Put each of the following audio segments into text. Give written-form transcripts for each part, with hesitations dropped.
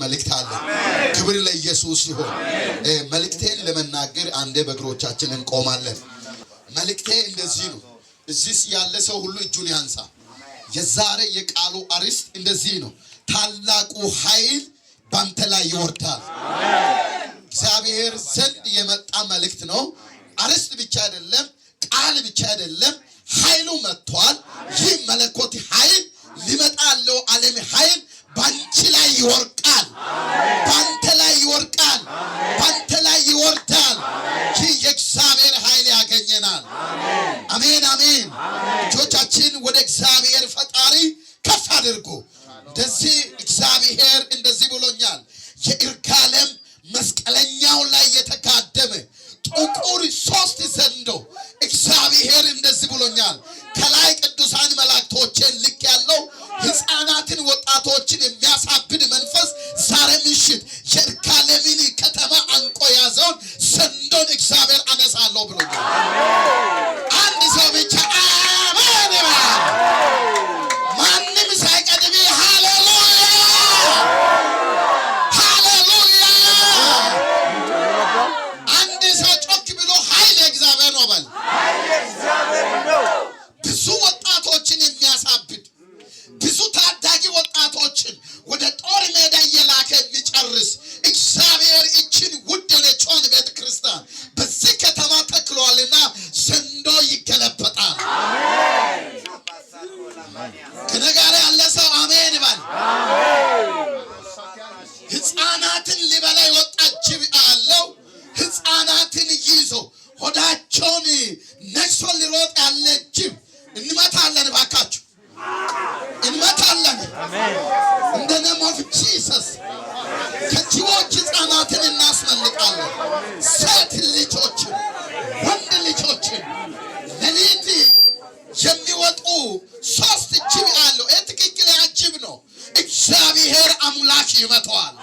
መልእክት አለ። ክብር ለኢየሱስ ይሁን። መልእክቴን ለመናገር አንዴ በእግሮቻችን እንቆማለን። መልእክቴ እንደዚህ ነው። እዚህ ያለ ሰው ሁሉ እጁን ያንሳ። የዛሬ የቃሉ አርዕስት እንደዚህ ነው። ታላቁ ኃይል ባንተ ላይ ይወርዳል። እግዚአብሔር ዘንድ የመጣ መልእክት ነው። አርዕስት ብቻ አይደለም፣ ቃል ብቻ አይደለም፣ ኃይሉ መጥቷል። ይህ መለኮት ኃይል ሊመጣ ያለው ዓለም ኃይል ባንቺ ላይ ይወርቃል፣ ባንተ ላይ ይወርቃል፣ ባንተ ላይ ይወርዳል። ይህ የእግዚአብሔር ኃይል ያገኘናል። አሜን አሜን። እጆቻችን ወደ እግዚአብሔር ፈጣሪ ከፍ አድርጎ እንደዚህ እግዚአብሔር እንደዚህ ብሎኛል። የይርጋለም መስቀለኛው ላይ የተጋደመ ጥቁር ሶስት ዘንዶ እግዚአብሔር እንደዚህ ብሎኛል። ከላይ ቅዱሳን መላእክቶችን ልክ ያለው ሕፃናትን ወጣቶችን የሚያሳብድ መንፈስ ዛሬ ምሽት የይርጋለምን ከተማ አንቆ ያዘውን ዘንዶን እግዚአብሔር አነሳለሁ ብሎኛል። አንድ ሰው ብቻ አሜን ይበል። ማንም ሳይቀድም ሃሌሉያ ሃሌሉያ። አንድ ሰው ጮክ ብሎ ኃይል የእግዚአብሔር ነው በል። ብዙ ወጣቶችን የሚያሳብድ፣ ብዙ ታዳጊ ወጣቶችን ወደ ጦር ሜዳ እየላከ የሚጨርስ እግዚአብሔር ይችን ውድ የሆነችዋን ቤተ ክርስቲያን በዚህ ከተማ ተክሏልና ዘንዶ ይገለበጣል። ከእኔ ጋር ያለ ሰው አሜን ይበል። ሕፃናትን ሊበላ የወጣ ጅብ አለው። ሕፃናትን ይዞ ሆዳቸውን ነክሶ ሊሮጥ ያለ ጅብ እንመታለን፣ እባካችሁ እንመታለን። In the name of Jesus ከጅቦች ሕፃናትን እናስመልጣለን። ሴት ልጆችን፣ ወንድ ልጆችን ሌሊት የሚወጡ ሶስት ጅብ አለው። ይህ ትክክለኛ ጅብ ነው። እግዚአብሔር አምላክ ይመተዋል።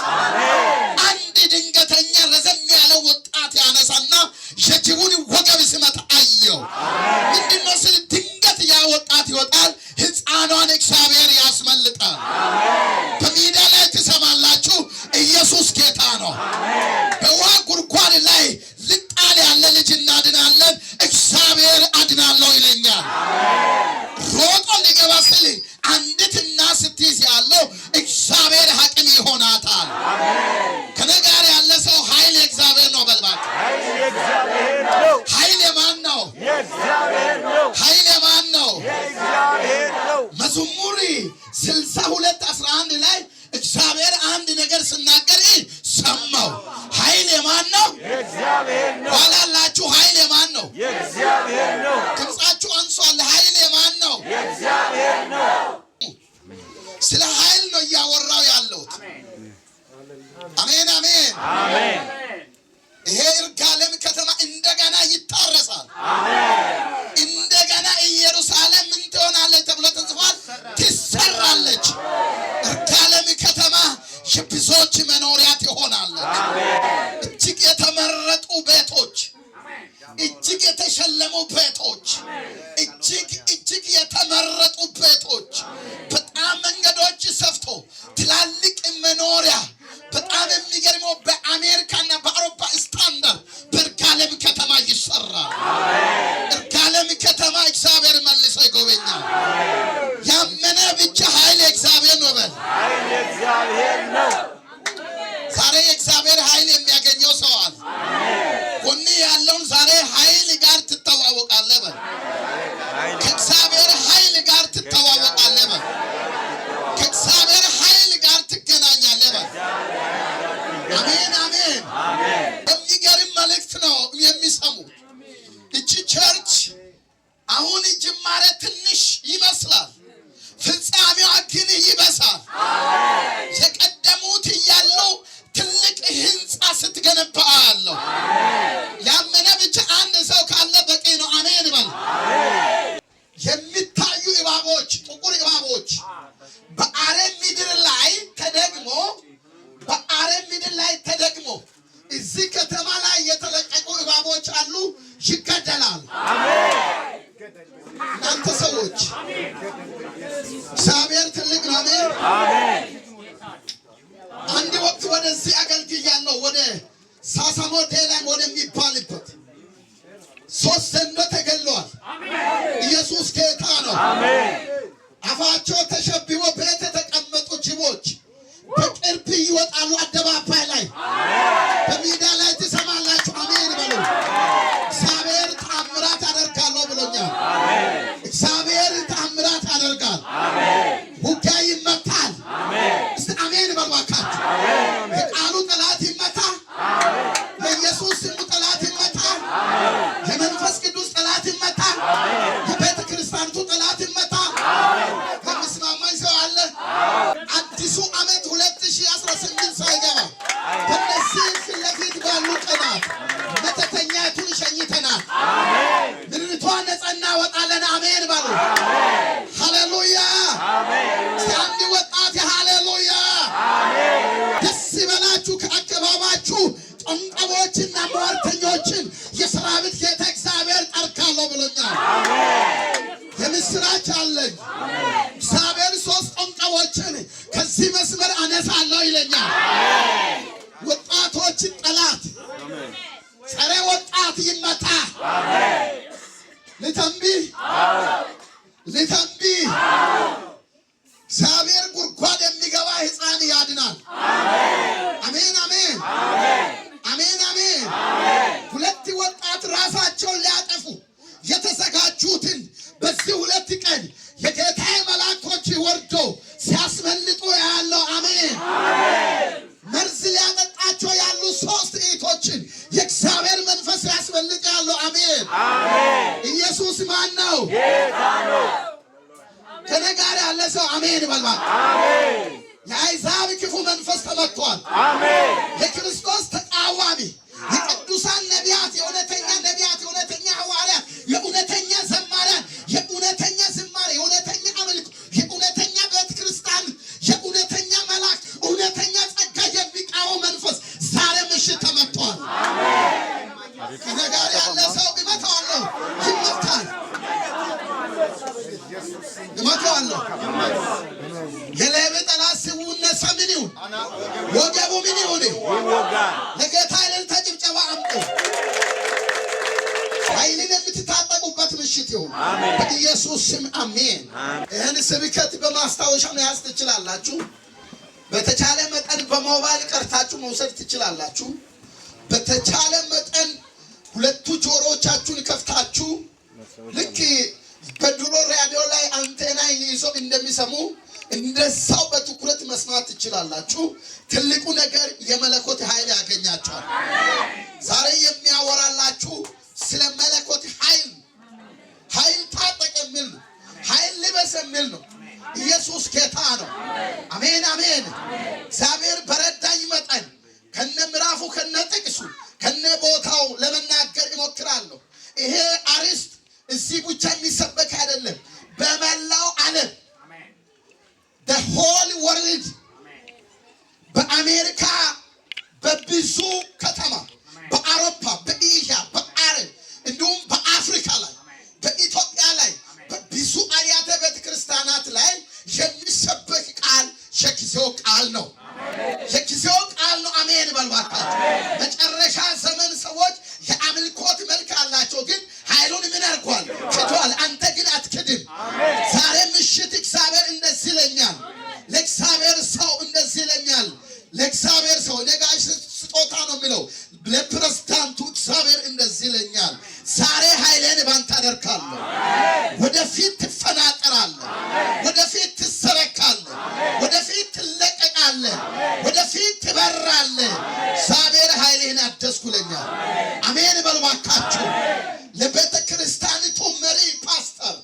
አንድ ድንገተኛ ረዘም ያለ ወጣት ያነሳና የጅቡን ወገብ ሲመታ አየው። ምንድነው ስል ድንገት ያ ወጣት ይወጣል። ሕፃኗን እግዚአብሔር ያስመልጣል። በሚዲያ ላይ ትሰማላችሁ። ኢየሱስ ጌታ ነው። በውሃ ጉድጓድ ላይ ልጣል ያለ ልጅ እናድናለን። እግዚአብሔር አድናለሁ ይለኛል። ሮጦ ሊገባ ስል አንዲት እናት ስትይዝ ያለው እግዚአብሔር አቅም ይሆናታል። ከኔ ጋር ያለ ሰው ኃይል የእግዚአብሔር ነው በል እባክህ። ኃይል የማን ነው? ኃይል የማን ነው? መዝሙር 62:11 ላይ እግዚአብሔር አንድ ነገር ስናገር ሰማው። ኃይል የማን ነው? ኋላ ያላችሁ ኃይል የማን ነው? ድምፃችሁ አንሷል። ኃይል የማን ነው? ስለ ኃይል ነው እያወራው ያለሁት። አሜን አሜን። ይሄ ይርጋለም ከተማ እንደገና ይታረሳል። እንደገና ኢየሩሳሌም ምን ትሆናለች ተብሎ ተጽፏል? ትሰራለች። ይርጋለም ከተማ የብዙዎች መኖሪያ ትሆናለች። እጅግ የተመረጡ ቤቶች፣ እጅግ የተሸለሙ ቤቶች፣ እጅግ እጅግ የተመረጡ ቤቶች፣ በጣም መንገዶች ሰፍቶ ትላልቅ መኖሪያ፣ በጣም የሚገርመው በአሜሪካና በአውሮፓ ስታንዳርድ በይርጋለም ከተማ ይሰራል። ይርጋለም ከተማ እግዚአብሔር መልሶ ይጎበኛል። ያመነ ብቻ ኃይል የእግዚአብሔር ነው በል። ዛሬ የእግዚአብሔር ኃይል የሚያገኘው ሰው አለ። ጎን ያለውን ዛሬ ኃይል ጋር ትተዋወቃለህ በል። ከእግዚአብሔር ኃይል ጋር ትተዋወቃለህ በል። ከእግዚአብሔር ኃይል ጋር ትገናኛለህ በል። አሜን አሜን። የሚገርም መልእክት ነው የሚሰሙት። እቺ church አሁን ጅማሬ ትንሽ ይመስላል፣ ፍጻሜዋ ግን ይበሳል። የቀደሙት እያሉ ትልቅ ህንፃ ስትገነባ አያለሁ። ያመነ ብቻ ወደዚህ አገልግያለሁ። ወደ ሳሳሞ ዴላም ወደሚባልበት 3 ዘንዶ ተገለዋል። ኢየሱስ ጌታ ነው። አፋቸው ተሸብቦ ቤት የተቀመጡ ጅቦች በቅርብ ይወጣሉ። አደባባይ ላይ በሜዳ ላይ ትሰማላችሁ። አሜን በሉ። እግዚአብሔር ተአምራት አደርጋለሁ ብሎኛል። እግዚአብሔር ተአምራት ያደርጋል። ውጊያ ይመታል። እስቲ አሜን በሉ እባካችሁ። የቃሉ ጠላት ይመታ። የኢየሱስ ስሙ ጠላት ይመታ። የመንፈስ ቅዱስ ጠላት ይመታ። የቤተ ክርስቲያኒቱ ጠላት ይመታ። የሚስማማኝ ሰው አለ? አዲሱ ዓመት 2018 ሳይገባ ከነዚህ ፊት ለፊት ባሉ ቀናት መተተኛቱን ሸኝተናል። ምድሪቷን ነፃ እናወጣለን። አሜን በሉ። ሃሌሉያ። እስቲ አንድ ወጣት ሃሌሉያ። ደስ ይበላችሁ። ከአካባቢያችሁ ጠንቋዮችና ሟርተኞችን የሰራዊት ጌታ እግዚአብሔር ጠርካለሁ ብሎኛል። የምስራች አለኝ። እግዚአብሔር 3 ጠንቋዮችን ከዚህ መስመር አነሳለሁ ይለኛል። ወጣቶችን ጠላት ጸረ ወጣት ይመታ። ልተንቢ ልተንቢ። እግዚአብሔር ጉድጓድ የሚገባ ሕፃን ያድናል። አሜን አሜን አሜን አሜን። 2 ወጣት ራሳቸውን ሊያጠፉ የተዘጋጁትን በዚህ 2 ቀን የጌታዬ መላእክቶች ወርዶ ሲያስመልጡ ያለው አሜን። መርዝ ሊያጠጣቸው ያሉ 3 እህቶችን የእግዚአብሔር መንፈስ ያስመልጥ ያለው አሜን። ኢየሱስ ማን ነው? ጌታ ነው። ከኔ ጋር ያለ ሰው አሜን ይበልባ። አሜን። የአሕዛብ ክፉ መንፈስ ተመቷል። አሜን። የክርስቶስ ተቃዋሚ የቅዱሳን ነቢያት፣ የእውነተኛ ነቢያት፣ የእውነተኛ ሐዋርያት፣ የእውነተኛ ዘማሪያን፣ የእውነተኛ ዝማሬ፣ የእውነተኛ አምልኮ፣ የእውነተኛ ቤተ ክርስቲያን፣ የእውነተኛ መልአክ፣ እውነተኛ ጸጋ የሚቃወም መንፈስ ዛሬ ምሽት ተመቷል። ከኔ ጋር ያለ ሰው እመታዋለሁ፣ ይመታል። እመታዋለሁ። የሌዊ ጠላት ሲነሳ ምን ይሁን? ወገቡ ምን ይሁን? ይወጋል። ለጌታ እልልታ ጭብጨባ አምጡ። ኃይልን የምትታጠቁበት ምሽት ይሁን በኢየሱስ ስም አሜን። ይህን ስብከት በማስታወሻ መያዝ ትችላላችሁ። በተቻለ መጠን በሞባይል ቀርታችሁ መውሰድ ትችላላችሁ። በተቻለ መጠን ሁለቱ ጆሮቻችሁን ከፍታችሁ ልክ በድሮ ራዲዮ ላይ አንቴና ይዞ እንደሚሰሙ እንደዛው በትኩረት መስማት ትችላላችሁ። ትልቁ ነገር የመለኮት ኃይል ያገኛችኋል። ዛሬ የሚያወራላችሁ ስለ መለኮት ኃይል፣ ኃይል ታጠቅ የሚል ነው። ኃይል ልበስ የሚል ነው። ኢየሱስ ጌታ ነው። አሜን አሜን። እግዚአብሔር በረዳኝ መጠን ከነ ምዕራፉ ከነ ጥቅሱ ከነ ቦታው ለመናገር እሞክራለሁ። ይሄ አርዕስት እዚህ ብቻ የሚሰበክ አይደለም። በመላው ዓለም the whole world በአሜሪካ በብዙ ከተማ በአውሮፓ በኤዥያ በአረብ እንዲሁም በአፍሪካ ላይ በኢትዮጵያ ላይ በብዙ አብያተ ቤተክርስቲያናት ላይ የሚሰበክ ቃል የጊዜው ቃል ነው። የጊዜው ቃል ነው። አሜን በልባካችሁ። መጨረሻ ዘመን ሰዎች የአምልኮት መልክ አላቸው፣ ግን ኃይሉን ምን አድርጓል? ክዷል። አንተ ግን አትክድም። ዛሬ ምሽት እግዚአብሔር እንደዚህ ይለኛል። ለእግዚአብሔር ሰው እንደዚህ ይለኛል። ለእግዚአብሔር ሰው ነጋሽ ስጦታ ነው የሚለው ለፕሬዝዳንቱ እግዚአብሔር እንደዚህ ይለኛል። ዛሬ ኃይሌን ባንተ አደርጋለሁ። ወደፊት ትፈናጠራለህ። ወደፊት ትሰረካለህ። ወደፊት ትለቀቃለህ። ወደፊት ትበራለህ። እግዚአብሔር ኃይሌን አደስኩ ይለኛል። አሜን በሉ እባካችሁ። ለቤተ ክርስቲያኒቱ መሪ ፓስተር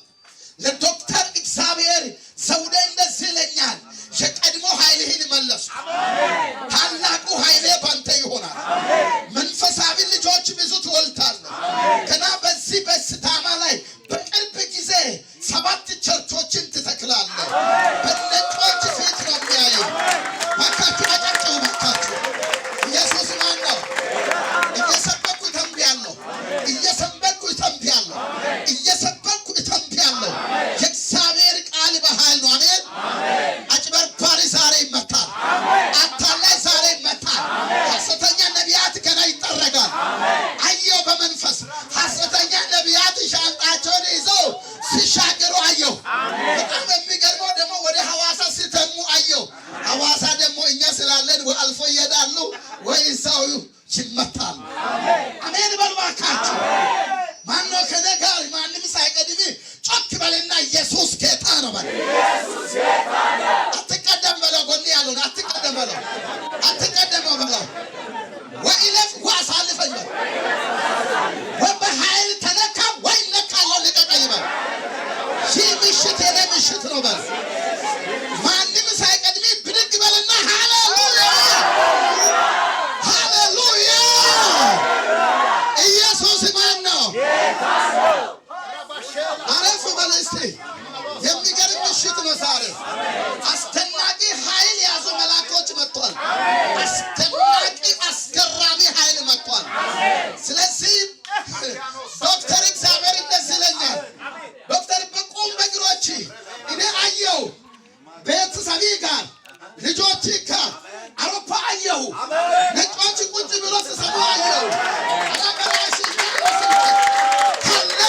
ለዶክተር እግዚአብሔር ዘውዴ እንደዚህ ይለኛል። የቀድሞ ኃይልህን መለስኩ። ታላቁ ኃይሌ ባንተ ይሆናል። መንፈሳዊ ልጆች ብዙ ትወልዳለህ። ገና በዚህ በሲዳማ ላይ በቅርብ ጊዜ 7 ቸርቾችን ትተክላለህ። በነጮች ፊት ነው የሚያየው። እባካችሁ አጨብጭቡ። እባካችሁ ኢየሱስ ማን ነው? እየሰበኩ ወይ አልፎ ይሄዳሉ ወይ እዛው ይመታሉ። አሜን በሉ እባካችሁ። ማነው ከእኔ ጋር? ማንም ሳይቀድም ጮክ በልና ኢየሱስ ጌታ ነው በል። አትቀደም በለው፣ ጎን ያለውን አትቀደም በለው፣ አትቀደም በለው። ወይ እለፍ ወይ አሳልፈኝ በል። ወይ በኃይል ተነካ ወይ እነካለሁ፣ ልቀቀኝ በል። ይህ ምሽት የኔ ምሽት ነው በል። ማንም ሳይቀድም ብድግ በልና ሃሌሉያ ሃሌሉያ። ኢየሱስ ማን ነው? አረፍ በል እስቲ። የሚገርም ምሽት ነው ዛሬ። አስደናቂ ኃይል የያዙ መላእክቶች መጥቷል። አስደናቂ አስገራሚ ኃይል መጥቷል። ስለዚህ ዶክተር እግዚአብሔር እንደዚህ ይለኛል። ዶክተር በቁም በእግሮች እኔ አየሁ፣ ቤተሰቢ ጋር፣ ልጆች ጋር አውሮፓ አየሁ። ነጮች ቁጭ ብሎ ሲሰሙ አየሁ። አላበላሽ ሀሌ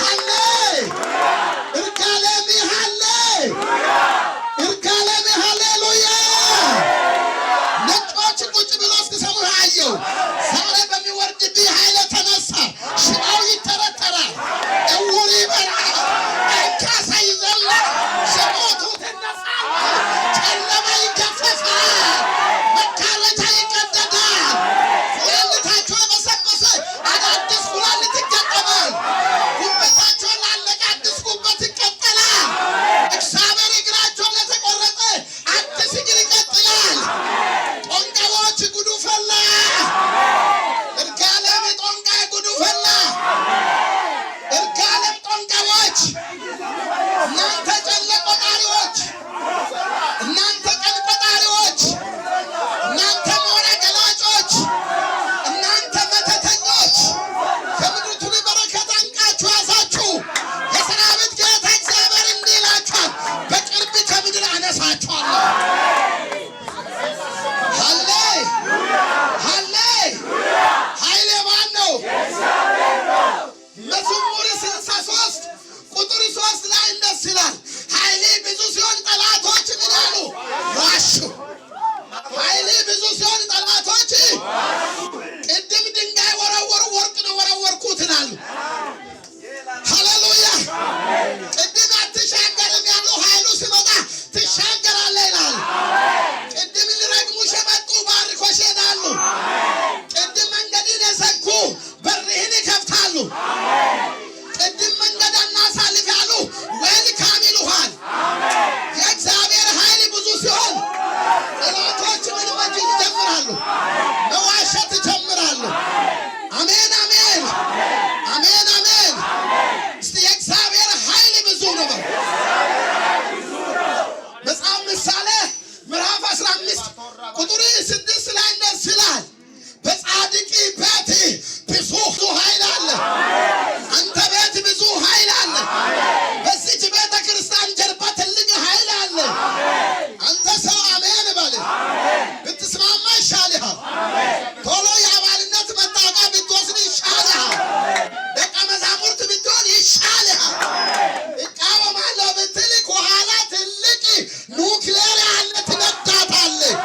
ሀሌ እርጋለሚ ሀሌ እርጋለሚ ሃሌሉያ። ነጮች ቁጭ ብሎ እስኪሰሙ አየሁ። ዛሬ በሚወርድብህ ኃይል ተነሳ ሽባው ይተረተራል፣ እውር ይበራል፣ አንካሳ ይዘላል፣ የሞቱ ትነሳለህ፣ ጨለማ ይገፈፋል፣ መጋረጃ ይቀደዳል፣ ኩላሊታቸው የበሰበሰ አዳዲስ ኩላሊት ይገጠማል፣ ጉበታቸው ላለቀ አዲስ ጉበት ይቀጠላል። እግዚአብሔር እግራቸው ለተቆረጠ አዲስ እግር ይቀጥላል። ጦንቃዎች ጉዱ ፈላ። እርጋለም ጦንቃይ ጉዱ ፈላ። እርጋለም ጦንቃዎች፣ እናንተ ጨለ ቆጣሪዎች፣ እናንተ ቀን ቆጣሪዎች፣ እናንተ ሞራ ገላጮች፣ እናንተ መተተኞች የምድሪቱን በረከት አንቃችሁ ያዛችሁ። የሰራዊት ጌታ እግዚአብሔር እንዲህ ይላችኋል፣ በቅርብ ከምድር አነሳችኋለሁ። ሀሌ ሀሌ ኃይሌ ማን ነው? መዝሙር 63 ቁጥር 3 ላይ እንደዚህ ይላል፣ ኃይሌ ብዙ ሲሆን ጠላቶች ምን አሉ? ዋሹ። ኃይሌ ብዙ ሲሆን ጠላቶች ቅድም ድንጋይ ወረወሩ፣ ወርቅ ነው ወረወርኩት ይላሉ። ሃሌሉያ። ቅድም አትሻገርም ያሉ ኃይሉ ሲመጣ ትሻገራለህ ይላል። ቅድም ሊረግሙሽ የመጡ ባርኮሽ ይሄዳሉ። ቅድም መንገድን የዘጉ በርህን ይከፍታሉ። ቅድም መንገድ አናሳልፍ ያሉ welcome ይሉሃል። የእግዚአብሔር ኃይል ብዙ ሲሆን ጠላቶች ምን መጅ ይጀምራሉ? መዋሸት ይጀምራሉ። አሜን አሜን አሜን አሜን። እስቲ የእግዚአብሔር ኃይል ብዙ ነው በሉ። መጽሐፍ ምሳሌ ምዕራፍ 15 ቁጥር 6 ላይ እንደዚህ ይላል፣ በጻድቅ ቤት ብዙ ኃይል አለ። አንተ ቤት ብዙ ኃይል አለ። በዚች ቤተ ክርስቲያን ጀርባ ትልቅ ኃይል አለ። አንተ ሰው አሜን በል። ብትስማማ ይሻልሃል። ቶሎ የአባልነት መታወቂያ ብትወስድ ይሻልሃል። ደቀ መዛሙርት ብትሆን ይሻልሃል። እቃወማለሁ ብትል ከኋላ ትልቅ ኑክሌር ያለ ትነዳታለህ።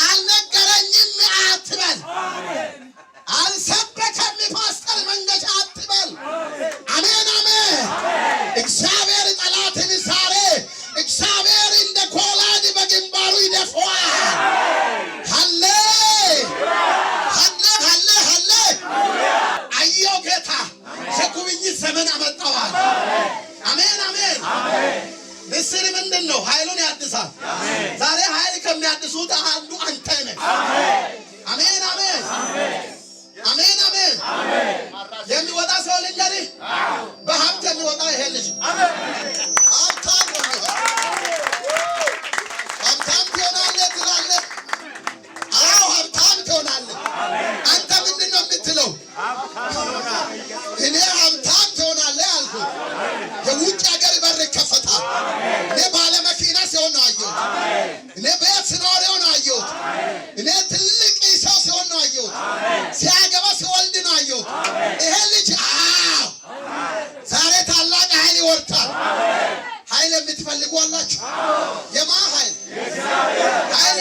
አልነገረኝም አትበል። አልሰበከም ፓስተር መንገሻ አትበል። አሜን አሜን። እግዚአብሔር ጠላትን ዛሬ እግዚአብሔር እንደ ኮላድ በግንባሩ ይደፋዋል። ሀሌ ሀሌ ሀሌ ሀሌ። አየው ጌታ የጉብኝት ዘመን አመጣዋል። አሜን አሜን። ምስር ምንድን ነው? ኃይሉን ያድሳል። ዛሬ ኃይል ከሚያድሱት አንዱ አንተ ነህ። አሜን አሜን አሜን አሜን። የሚወጣ ሰው ልንገርህ፣ በሀብት የሚወጣ ይሄ ልጅ ሀብታም ነው የሚሆነው። ሀብታም ትሆናለህ ትላለህ። አዎ ሀብታም ትሆናለህ። አንተ ምንድን ነው የምትለው? እኔ ሀብታም ትሆናለህ አልኩት። የውጭ ሀገር በር ይከፈታል። እኔ ባለ መኪና ሲሆን ነው አየሁት። እኔ ቤት ሲኖረው ነው አየሁት። እኔ ትልቅ ሰው ሲሆን ነው አየሁት። ሲያገባ ሲወልድ ነው አየሁት። ይሄ ልጅ አዎ ዛሬ ታላቅ ኃይል ይወርዳል። ኃይል የምትፈልጉ አላችሁ? የማ ኃይል? ኃይል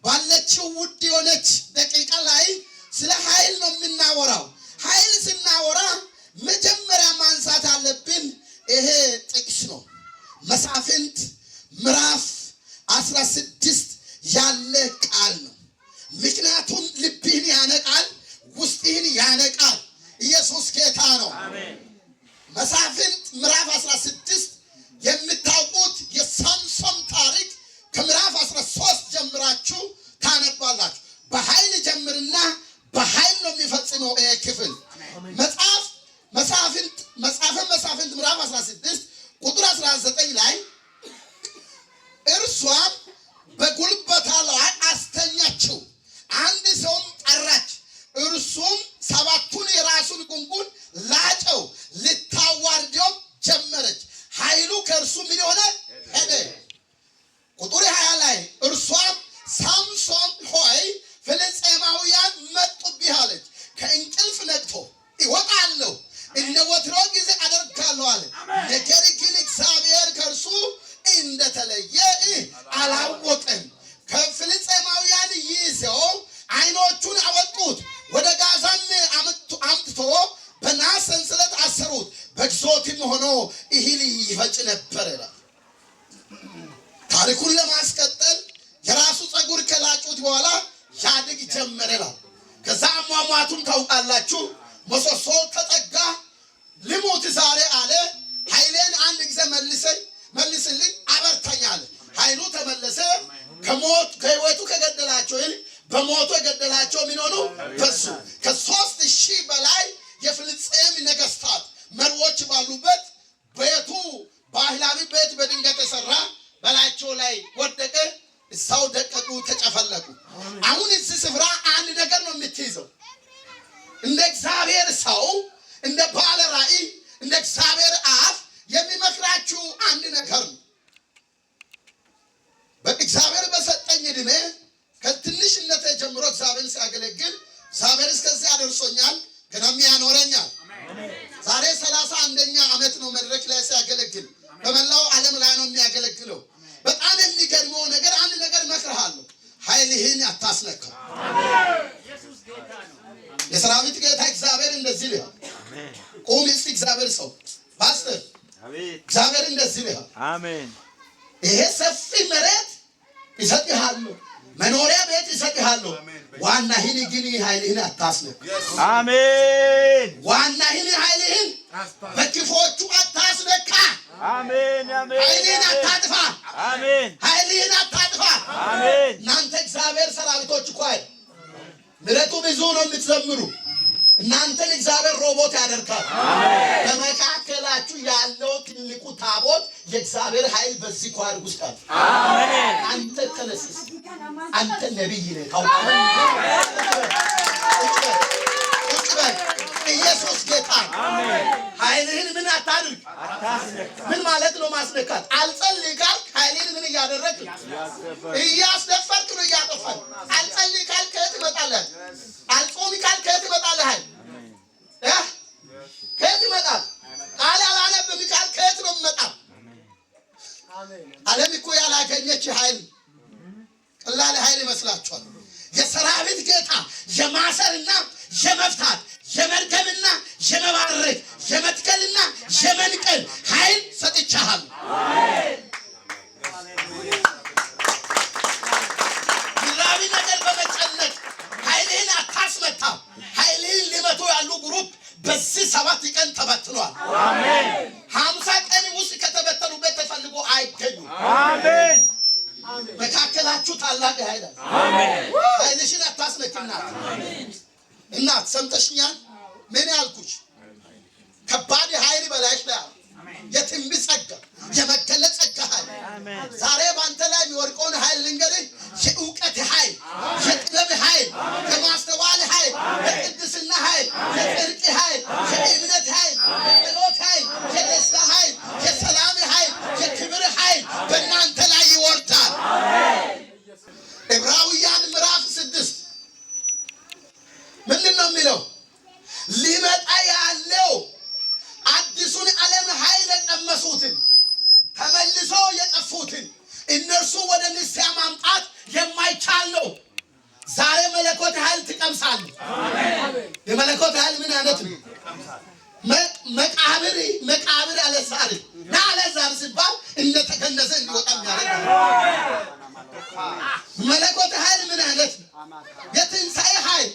ባለችው ውድ የሆነች ደቂቃ ላይ ስለ ኃይል ነው የምናወራው። ኃይል ስናወራ መጀመሪያ ማንሳት አለብን ይሄ ጥቅስ ነው። መሳፍንት ምዕራፍ 16 ያለ ቃል ነው። ምክንያቱም ልብህን ያነቃል፣ ውስጥህን ያነቃል። ኢየሱስ ጌታ ነው። መሳፍንት ምዕራፍ 16 የምታውቁት የሳምሶን ታሪክ ከምዕራፍ 13 ጀምራችሁ ታነባላችሁ። በኃይል ጀምርና በኃይል ነው የሚፈጽመው ይሄ ክፍል። መጽሐፍ መሳፍንት መጽሐፈ መሳፍንት ምዕራፍ 16 ቁጥር 19 ላይ እርሷም በጉልበቷ ላይ አስተኛችው፣ አንድ ሰውም ጠራች፣ እርሱም 7ቱን የራሱን ጉንጉን ላጨው፣ ልታዋርደውም ጀመረች። ኃይሉ ከእርሱ ምን ሆነ? ሄደ። ቁጥር 20 ላይ እርሷም ሳምሶን ሆይ ፍልስጤማውያን መጡብህ አለች። ከእንቅልፍ ነቅቶ እወጣለሁ እንደ ወትሮ ጊዜ አደርጋለሁ አለ። ነገር ግን እግዚአብሔር ከእርሱ እንደተለየ አላወቀም። ከፍልስጤማውያን ይዘው ዓይኖቹን አወጡት፣ ወደ ጋዛም አምጥቶ በናስ ሰንሰለት አሰሩት። በግዞትም ሆኖ እህል ይፈጭ ነበር ይላል። ታሪኩን ለማስቀጠል የራሱ ፀጉር ከላጩት በኋላ ያድግ ጀመረ ይላል። ከዛ አሟሟቱን ታውቃላችሁ። ምሰሶ ተጠጋ። ልሙት ዛሬ አለ። ኃይሌን አንድ ጊዜ መልስልኝ አበርታኝ አለ። ኃይሉ ተመለሰ። ከሞት ከህይወቱ ከገደላቸው ይልቅ በሞቱ የገደላቸው ምን ሆኑ? በዙ። ከ3000 በላይ የፍልስጤም ነገስታት መሪዎች ባሉበት ቤቱ ባህላዊ ቤት በድንጋይ ተሰራ። በላያቸው ላይ ወደቀ። እዛው ደቀቁ፣ ተጨፈለቁ። አሁን እዚህ ስፍራ አንድ ነገር ነው የምትይዘው። እንደ እግዚአብሔር ሰው፣ እንደ ባለ ራእይ፣ እንደ እግዚአብሔር አፍ የሚመክራችሁ አንድ ነገር ነው። በእግዚአብሔር በሰጠኝ እድሜ ከትንሽነቴ ጀምሮ እግዚአብሔርን ሲያገለግል እግዚአብሔር እስከዚህ አደርሶኛል፣ ገናም ያኖረኛል። ዛሬ 31ኛ ዓመት ነው መድረክ ላይ ሲያገለግል፣ በመላው ዓለም ላይ ነው የሚያገለግለው። በጣም የሚገርመው ነገር አንድ ነገር እመክርሃለሁ፣ ኃይልህን አታስነካው። የሰራዊት ጌታ እግዚአብሔር እንደዚህ ይልሃል። ቁም እስቲ እግዚአብሔር ሰው ፓስተር፣ እግዚአብሔር እንደዚህ ይልሃል። አሜን። ይሄ ሰፊ መሬት ይሰጥሃለሁ፣ መኖሪያ ቤት ይሰጥሃለሁ። ዋናህን ግን ኃይልህን አታስነካ። አሜን። ዋናህን ኃይልህን በክፎቹ አታስነካ። አሜን። አሜን። ኃይልህን አታጥፋ። አሜን። ኃይልህን አታጥፋ። አሜን። እናንተ እግዚአብሔር ሰራዊቶች እኮ አይደል፣ ምሕረቱ ብዙ ነው የምትዘምሩ። እናንተን እግዚአብሔር ሮቦት ያደርጋል። በመካከላችሁ ያለው ትልቁ ታቦት የእግዚአብሔር ኃይል በዚህ ኳር ውስጥ አለ። አሜን። አንተ ተነስስ፣ አንተ ነብይ ነህ። ታውቃለህ። ቁጭ በል። ኢየሱስ ጌታ። ኃይልህን ምን አታድርግ። ምን ማለት ነው ማስነካት? አልጸልይ ካልክ ኃይልህን ምን እያደረግህ እያስደፈርክ ነው፣ እያጠፋህ። አልጸልይ ካልክ ከየት ይመጣልህ? አልጾም ካልክ ከየት ይመጣልህ? ኃይል ከየት ይመጣል? ቃል አላነብም ካልክ ከየት ነው የሚመጣው? ዓለም እኮ ያላገኘች ኃይል ቀላል ኃይል ይመስላችኋል? የሰራዊት ጌታ የማሰርና የመፍታት የመርገምና የመባረክ የመትከልና የመንቀል ኃይል ሰጥቻለሁ። ምድራዊ ነገር በመጨነቅ ኃይልህን አታስመታ። ኃይልህን ሊመቱ ያሉ group በዚህ 7 ቀን ተበትኗል። አሜን። 50 ቀን ውስጥ ከተበተኑበት ተፈልጎ አይገኙም። አሜን። መካከላችሁ ታላቅ ኃይል አለ። አሜን። ኃይልሽን አታስነኪ። እናት እናት ሰምተሽኛል? ምን ያልኩሽ? ከባድ ኃይል በላይሽ ላይ አለ። የትንቢት ጸጋ፣ የመገለጥ ጸጋ ኃይል። ዛሬ ባንተ ላይ የሚወድቀውን ኃይል ልንገርህ። የእውቀት ኃይል፣ የጥበብ ኃይል፣ የማስተዋል ኃይል፣ የቅድስና ኃይል፣ የጽድቅ ኃይል፣ የእምነት ኃይል፣ የጸሎት ኃይል፣ የደስታ ኃይል፣ የሰላም ኃይል፣ የክብር ኃይል በእናንተ ላይ ይወርዳል። ዕብራውያን ምዕራፍ 6 ምንድን ነው የሚለው? ሊመጣ ያለው አዲሱን ዓለም ኃይል የቀመሱትን ተመልሶ የጠፉትን እነርሱ ወደ ንስሐ ማምጣት የማይቻል አይቻለሁ። ዛሬ መለኮት ኃይል ትቀምሳለህ። የመለኮት ኃይል ምን አይነት ነው? መቃብር መቃብር አለዛር ና አለዛር ሲባል እንደተገነዘ እንዲወጣ የሚያደርግ መለኮት ኃይል ምን አይነት ነው? የትንሣኤ ኃይል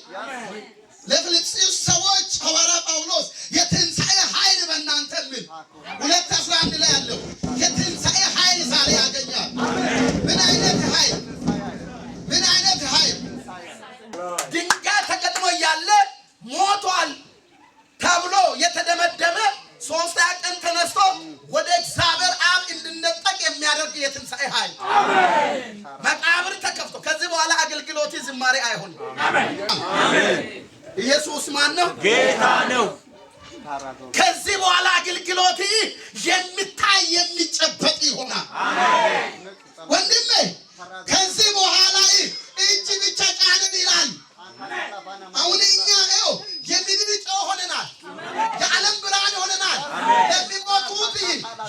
ለፊልጵስዩስ ሰዎች ሐዋርያ ጳውሎስ የትንሣኤ ኃይል በእናንተ ምን 2:11 ላይ ያለው የትንሣኤ ኃይል ዛሬ ያገኛል። ምን አይነት ኃይል? ምን አይነት ኃይል? ድንጋይ ተገጥሞ እያለ ሞቷል ተብሎ የተደመደመ ሶስተኛ ቀን ተነስቶ ወደ እግዚአብሔር አብ እንድነጠቅ የሚያደርግ የትንሣኤ ኃይል። መቃብር ተከፍቶ ከዚህ በኋላ አገልግሎት ዝማሬ አይሆንም። ኢየሱስ ማን ነው? ጌታ ነው። ከዚህ በኋላ አገልግሎት የሚታይ የሚጨበጥ ይሆናል። ወንድሜ፣ ከዚህ በኋላ እጅ ብቻ ጫንን ይላል። አሁን እኛ ይኸው የምድር ጨው ሆነናል። የዓለም ብርሃን ሆነናል። ለሚሞቱት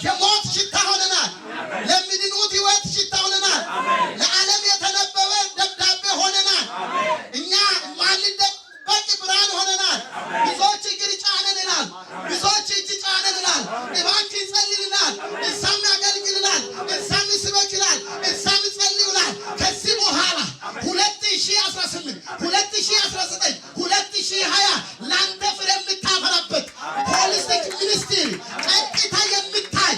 የሞት ሽታ ሆነናል። ለሚድኑት ሕይወት ሽታ ሆነናል። ለዓለም የተነበበ ደብዳቤ ሆነናል። እኛ ማንደበቅ ብርሃን ሆነናል። ብዙዎች እግር ጫነን ይላል። ብዙዎች እጅ ጫነን ይላል። እባክህ ይጸልይልናል፣ እዛም ያገልግልናል፣ እዛም ይስበክላል፣ እዛም ይጸልዩናል። ከዚህ በኋላ 2018፣ 2019፣ 2020 ለአንተ ፍሬ የምታፈራበት holistic ministry ቀጥታ የሚታይ።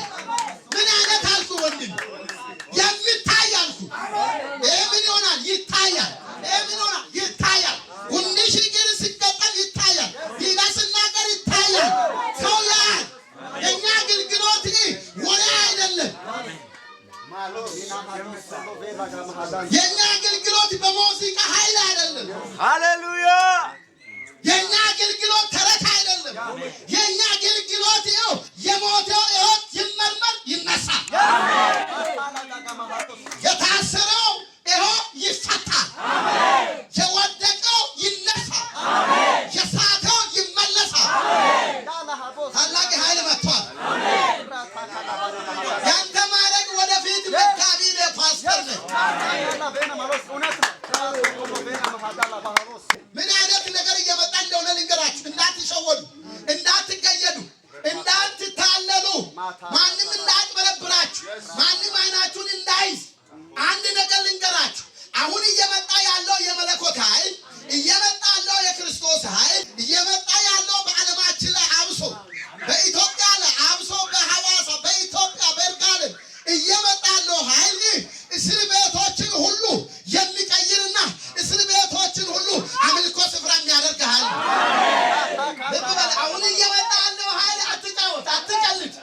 ምን አይነት አልኩ ወንድም? የሚታይ አልኩ። ይህ ምን ይሆናል? ይታያል። ይህ ምን ይሆናል? ይታያል። ጉንድሽ እግር ሲገጠም ይታያል። ዲዳ ስናገር ይታያል። ሰው ያያል። የእኛ አገልግሎት ወሬ አይደለም። የእኛ አገልግሎት በሙዚቃ ኃይል አይደለም። ሃሌሉያ። የእኛ አገልግሎት ተረት አይደለም። የእኛ አገልግሎት ይኸው የሞተው ሕይወት ይመርመር ይነሳል። የታሰረው ይኸው ይፈታል። የወደቀው ይነሳል። የሳተው ይመለሳል። ታላቅ ኃይል መጥቷል። ያንተ ማድረግ ወደፊት መጋቢ ነህ፣ ፓስተር ነህ። ምን አይነት ነገር እየመጣ እንደሆነ ልንገራችሁ። እንዳትሸወዱ፣ እንዳትቀየዱ፣ እንዳትታለሉ፣ ማንም እንዳያጭበረብራችሁ፣ ማንም አይናችሁን እንዳይዝ አንድ ነገር ልንገራችሁ። አሁን እየመጣ ያለው የመለኮት ኃይል፣ እየመጣ ያለው የክርስቶስ ኃይል፣ እየመጣ ያለው በዓለማችን ላይ፣ አብሶ በኢትዮጵያ ላይ፣ አብሶ በሐዋሳ፣ በኢትዮጵያ በይርጋለም እየመጣ ያለው ኃይል እስር ቤቶችን ሁሉ የሚቀይርና እስር ቤቶችን ሁሉ አምልኮ ስፍራ የሚያደርግ ኃይል ነው። ልብ በል። አሁን እየመጣ ያለው ኃይል አትጫወት፣ አትቀልድ።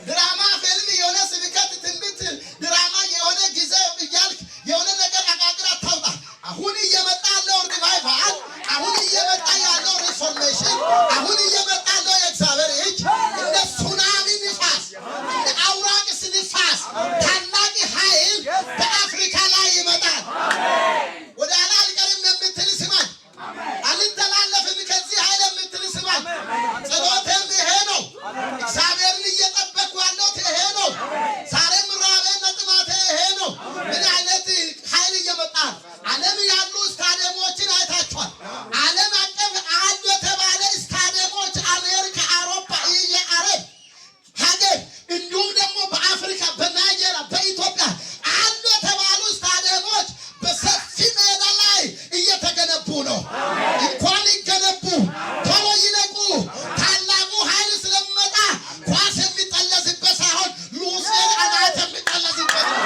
ድራማ ፊልም የሆነ ስብከት፣ ትንቢት፣ ድራማ የሆነ ጊዜ እያልክ የሆነ ነገር አቃቅር አታውጣ። አሁን እየመጣ ያለው revival፣ አሁን እየመጣ ያለው reformation፣ አሁን እየመጣ ያለው የእግዚአብሔር እጅ እንደ ሱናሚ ንፋስ፣ እንደ አውራቅስ ንፋስ ታላቅ ኃይል በአፍሪካ ላይ ይመጣል። ወደ ኋላ አልቀርም የምትል ስማኝ። አልተላለፍም ከዚህ ኃይል የምትል ስማኝ። ጸሎቴም ይሄ ነው። እግዚአብሔርን እየጠበቅኩ ያለሁት ይሄ ነው። ዛሬም ራቤና ጥማቴ ይሄ ነው። ምን አይነት ኃይል እየመጣ ነው? ዓለም ያሉ ስታዲየሞችን አይታችኋል። ዓለም አቀፍ አሉ የተባለ ስታዲየሞች አሜሪካ፣ አውሮፓ፣ የአረብ ሀገር እንዲሁም ደግሞ በአፍሪካ፣ በናይጄሪያ፣ በኢትዮጵያ አሉ የተባሉ ስታዲየሞች በሰፊ ሜዳ ላይ እየተገነቡ ነው። እንኳን ይገነቡ፣ ቶሎ ይለቁ። ታላቁ ኃይል ስለሚመጣ ኳስ የሚጠለዝበት ሳይሆን ሉሲፈር አናት የሚጠለዝበት ነው።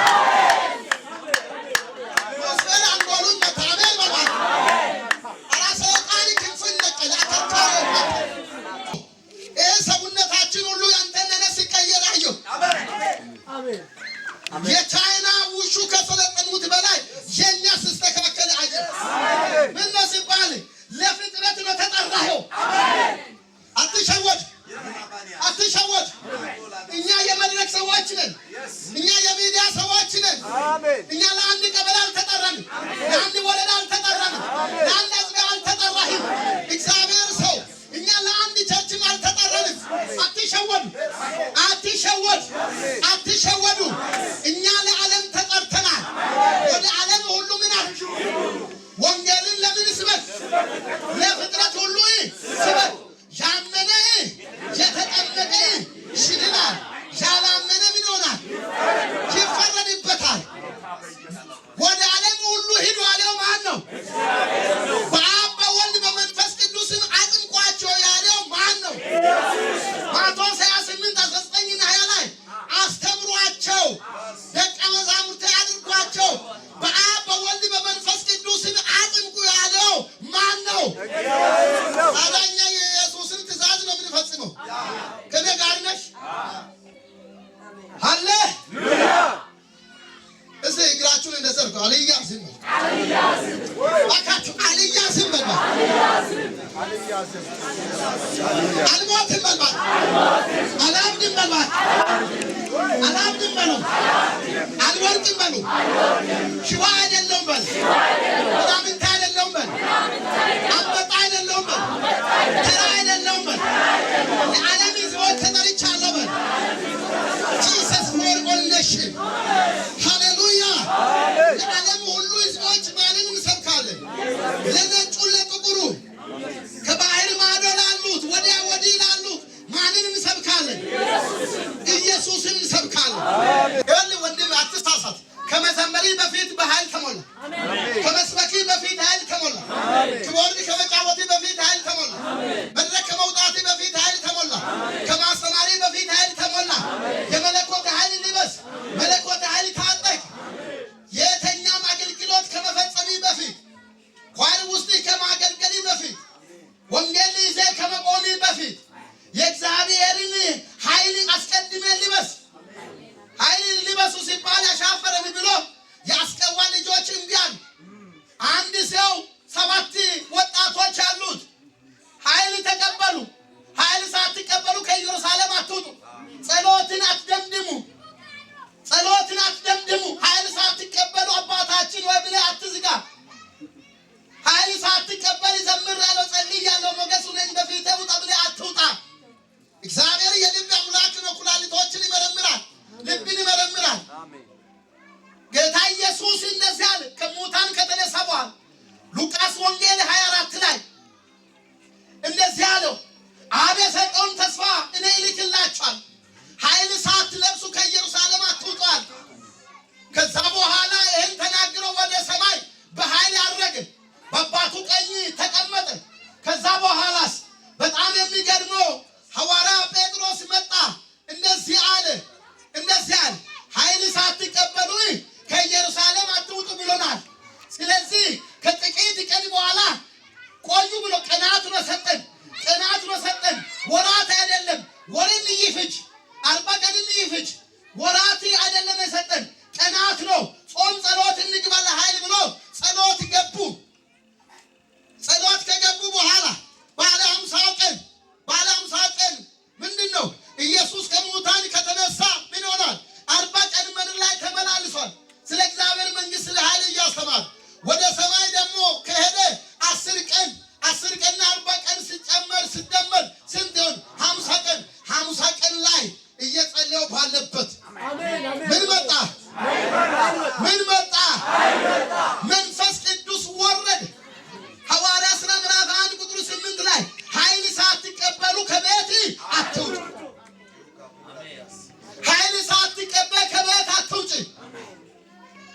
እጃችሁን እንደዘርጉ። አልያዝም እባካችሁ፣ አልያዝም በል፣ አልሞትም በል፣ አላብድም በል፣ አላብድም በሉ፣ አልወርቅም በሉ፣ ሽባ አይደለሁም በል፣ ምናምንቴ አይደለሁም በል፣ አንበጣ አይደለሁም በል፣ ተራ አይደለሁም በል፣ ለዓለም ሕዝቦች ተጠርቻለሁ በል። Jesus for all nation። ሃሌሉያ። ለዓለም ሁሉ ሕዝቦች ማንን እንሰብካለን? ለነጩ፣ ለጥቁሩ፣ ከባህር ማዶ ላሉት፣ ወዲያ ወዲህ ላሉት ማንን እንሰብካለን? ኢየሱስን እንሰብካለን። ይኸውልህ ወንድም አትሳሳት። ከመዘመሪ በፊት በኃይል ተሞላ። ከመስበኪ በፊት ኃይል ተሞላ። Keyboard ከመጫወቲ በፊት ኃይል ተሞላ። መድረክ ከመውጣቲ በፊት ኃይል ተሞላ። ከማስተማሪ በፊት ኃይል ተሞላ። የመለኮት ኃይል ልበስ። መለኮት ኃይል ታጠቅ። የትኛውም አገልግሎት ከመፈጸሚ በፊት፣ choir ውስጥ ከማገልገሊ በፊት፣ ወንጌል ይዘህ ከመቆሚ በፊት የእግዚአብሔርን ኃይል አስቀድመ ልበስ። ኃይል ልበሱ ሲባል አሻፈረን ብሎ የአስቀዋ ልጆች እምቢ አሉ። አንድ ሰው 7 ወጣቶች አሉት። ኃይል ተቀበሉ። ኃይል ሳትቀበሉ ከኢየሩሳሌም አትውጡ። ጸሎትን አትደምድሙ። ጸሎትን አትደምድሙ። ኃይል ሳትቀበሉ አባታችን ወይ ብለህ አትዝጋ። ኃይል ሳትቀበል ዘምራለሁ፣ ጸልያለሁ፣ ሞገስ ሁነኝ በፊቴ ውጣ ብለህ አትውጣ። እግዚአብሔር የልብ አምላክ ነው። ኩላሊቶችን ይመረምራል፣ ልብን ይመረምራል። ጌታ ኢየሱስ እንደዚህ አለ ከሙታን ከተነሳ በኋላ፣ ሉቃስ ወንጌል 24 ላይ እንደዚህ አለው፣ አብ የሰጠውን ተስፋ እኔ እልክላችኋለሁ፣ ኃይል ሳትለብሱ ከኢየሩሳሌም አትውጡ አለ። ከዛ በኋላ ይህን ተናግሮ ወደ ሰማይ በኃይል አረገ፣ በአባቱ ቀኝ ተቀመጠ። ከዛ በኋላስ በጣም የሚገርመው ሐዋርያ ጴጥሮስ መጣ፣ እንደዚህ አለ፣ ኃይል ሳትቀበሉ ከኢየሩሳሌም አትውጡ ብሎናል። ስለዚህ ከጥቂት ቀን በኋላ ቆዩ ብሎ ቀናት ነው ሰጠን። ቀናት ነው ሰጠን፣ ወራት አይደለም። ወርም ይፍጅ፣ 40 ቀንም ይፍጅ፣ ወራት አይደለም የሰጠን፣ ቀናት ነው። ጾም ጸሎት እንግባ ለኃይል ብሎ ጸሎት ገቡ። ጸሎት ከገቡ በኋላ ባለ 50ው ቀን፣ ባለ 50 ቀን ምንድን ነው? ኢየሱስ ከሙታን ከተነሳ ምን ይሆናል? 40 ቀን ምድር ላይ ተመላልሷል። ስለ እግዚአብሔር መንግስት፣ ስለ ኃይል እያስተማረ። ወደ ሰማይ ደግሞ ከሄደ 10 ቀን፣ 10 ቀንና 40 ቀን ሲጨመር ሲደመር ስንት ይሆን? 50 ቀን። 50 ቀን ላይ እየጸለዩ ባለበት ምን መጣ? ምን መጣ? መንፈስ ቅዱስ ወረደ። ሐዋርያ ሥራ ምዕራፍ 1 ቁጥር 8 ላይ ኃይል ሳትቀበሉ ከቤት አትውጡ። ኃይል ሳትቀበል ከቤት አትውጭ።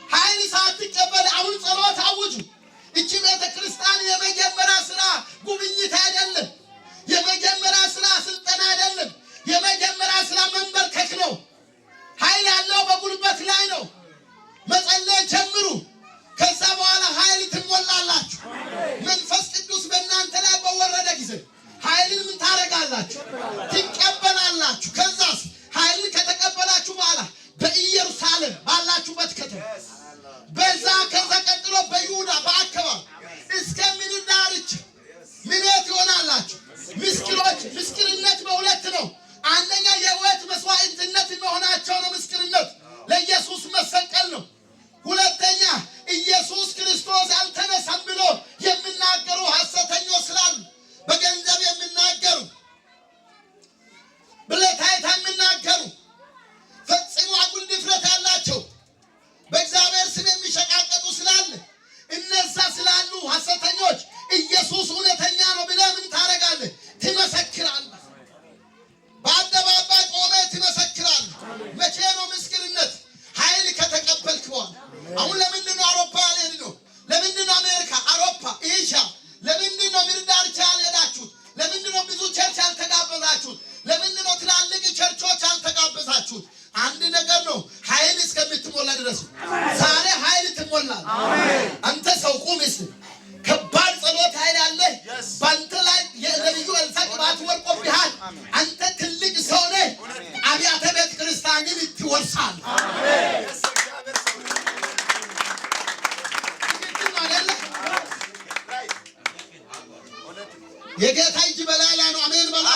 ኃይል ሳትቀበል አሁን ጸሎት አውጁ። እቺ ቤተ ክርስቲያን የመጀመሪያ ስራ ጉብኝት አይደለም። የመጀመሪያ ስራ ስልጠና አይደለም። የመጀመሪያ ስራ መንበርከክ ነው። ኃይል ያለው በጉልበት ላይ ነው። መጸለይ ጀምሩ። ከዛ በኋላ ኃይል ትሞላላችሁ። መንፈስ ቅዱስ በእናንተ ላይ በወረደ ጊዜ ኃይልን ምን ታደርጋላችሁ? ትቀበላላችሁ። ከዛስ ኃይልን ከተቀበላችሁ በኋላ በኢየሩሳሌም ባላችሁበት ከተማ በዛ፣ ከዛ ቀጥሎ በይሁዳ በአካባቢ እስከ ምድር ዳርቻ ምኔት ይሆናላችሁ? ምስክሮች። ምስክርነት በሁለት ነው። አንደኛ የሕይወት መስዋዕትነት መሆናቸው ነው። ምስክርነት ለኢየሱስ መሰቀል ነው። ሁለተኛ ኢየሱስ ክርስቶስ አልተነሳም ብሎ የሚናገሩ ሐሰተኞች ስላሉ፣ በገንዘብ የሚናገሩ፣ ብለታይታ የሚናገሩ፣ ፈጽሞ አጉል ድፍረት ያላቸው፣ በእግዚአብሔር ስም የሚሸቃቀጡ ስላለ፣ እነዛ ስላሉ ሐሰተኞች ኢየሱስ እውነተኛ ነው ብለህ ምን ታደርጋለህ? ትመሰክራለህ። በአደባባይ ቆመህ ትመሰክራለህ። መቼ ነው ምስክርነት? ኃይል ከተቀበልክ በኋላ። አሁን ለምንድን ነው አውሮፓ ያልሄድነው? ለምንድን ነው አሜሪካ፣ አውሮፓ፣ ኤዥያ፣ ለምንድን ነው ምድር ዳርቻ ያልሄዳችሁት? ለምንድን ነው ብዙ church ያልተጋበዛችሁት? ለምንድን ነው ትላልቅ ቸርቾች ያልተጋበዛችሁት? አንድ ነገር ነው፣ ኃይል እስከምትሞላ ድረስ። ዛሬ ኃይል ትሞላለህ። አንተ ሰው ቁም እስቲ። ከባድ ጸሎት ኃይል አለ። በአንተ ላይ የነቢዩ ኤልሳዕ ቅባት ወርቆብሃል። አንተ ትልቅ ሰው ነህ። አብያተ ቤተ ክርስቲያንን ትወርሳለህ። የጌታ እጅ በላይ ላይ ነው። አሜን በላ።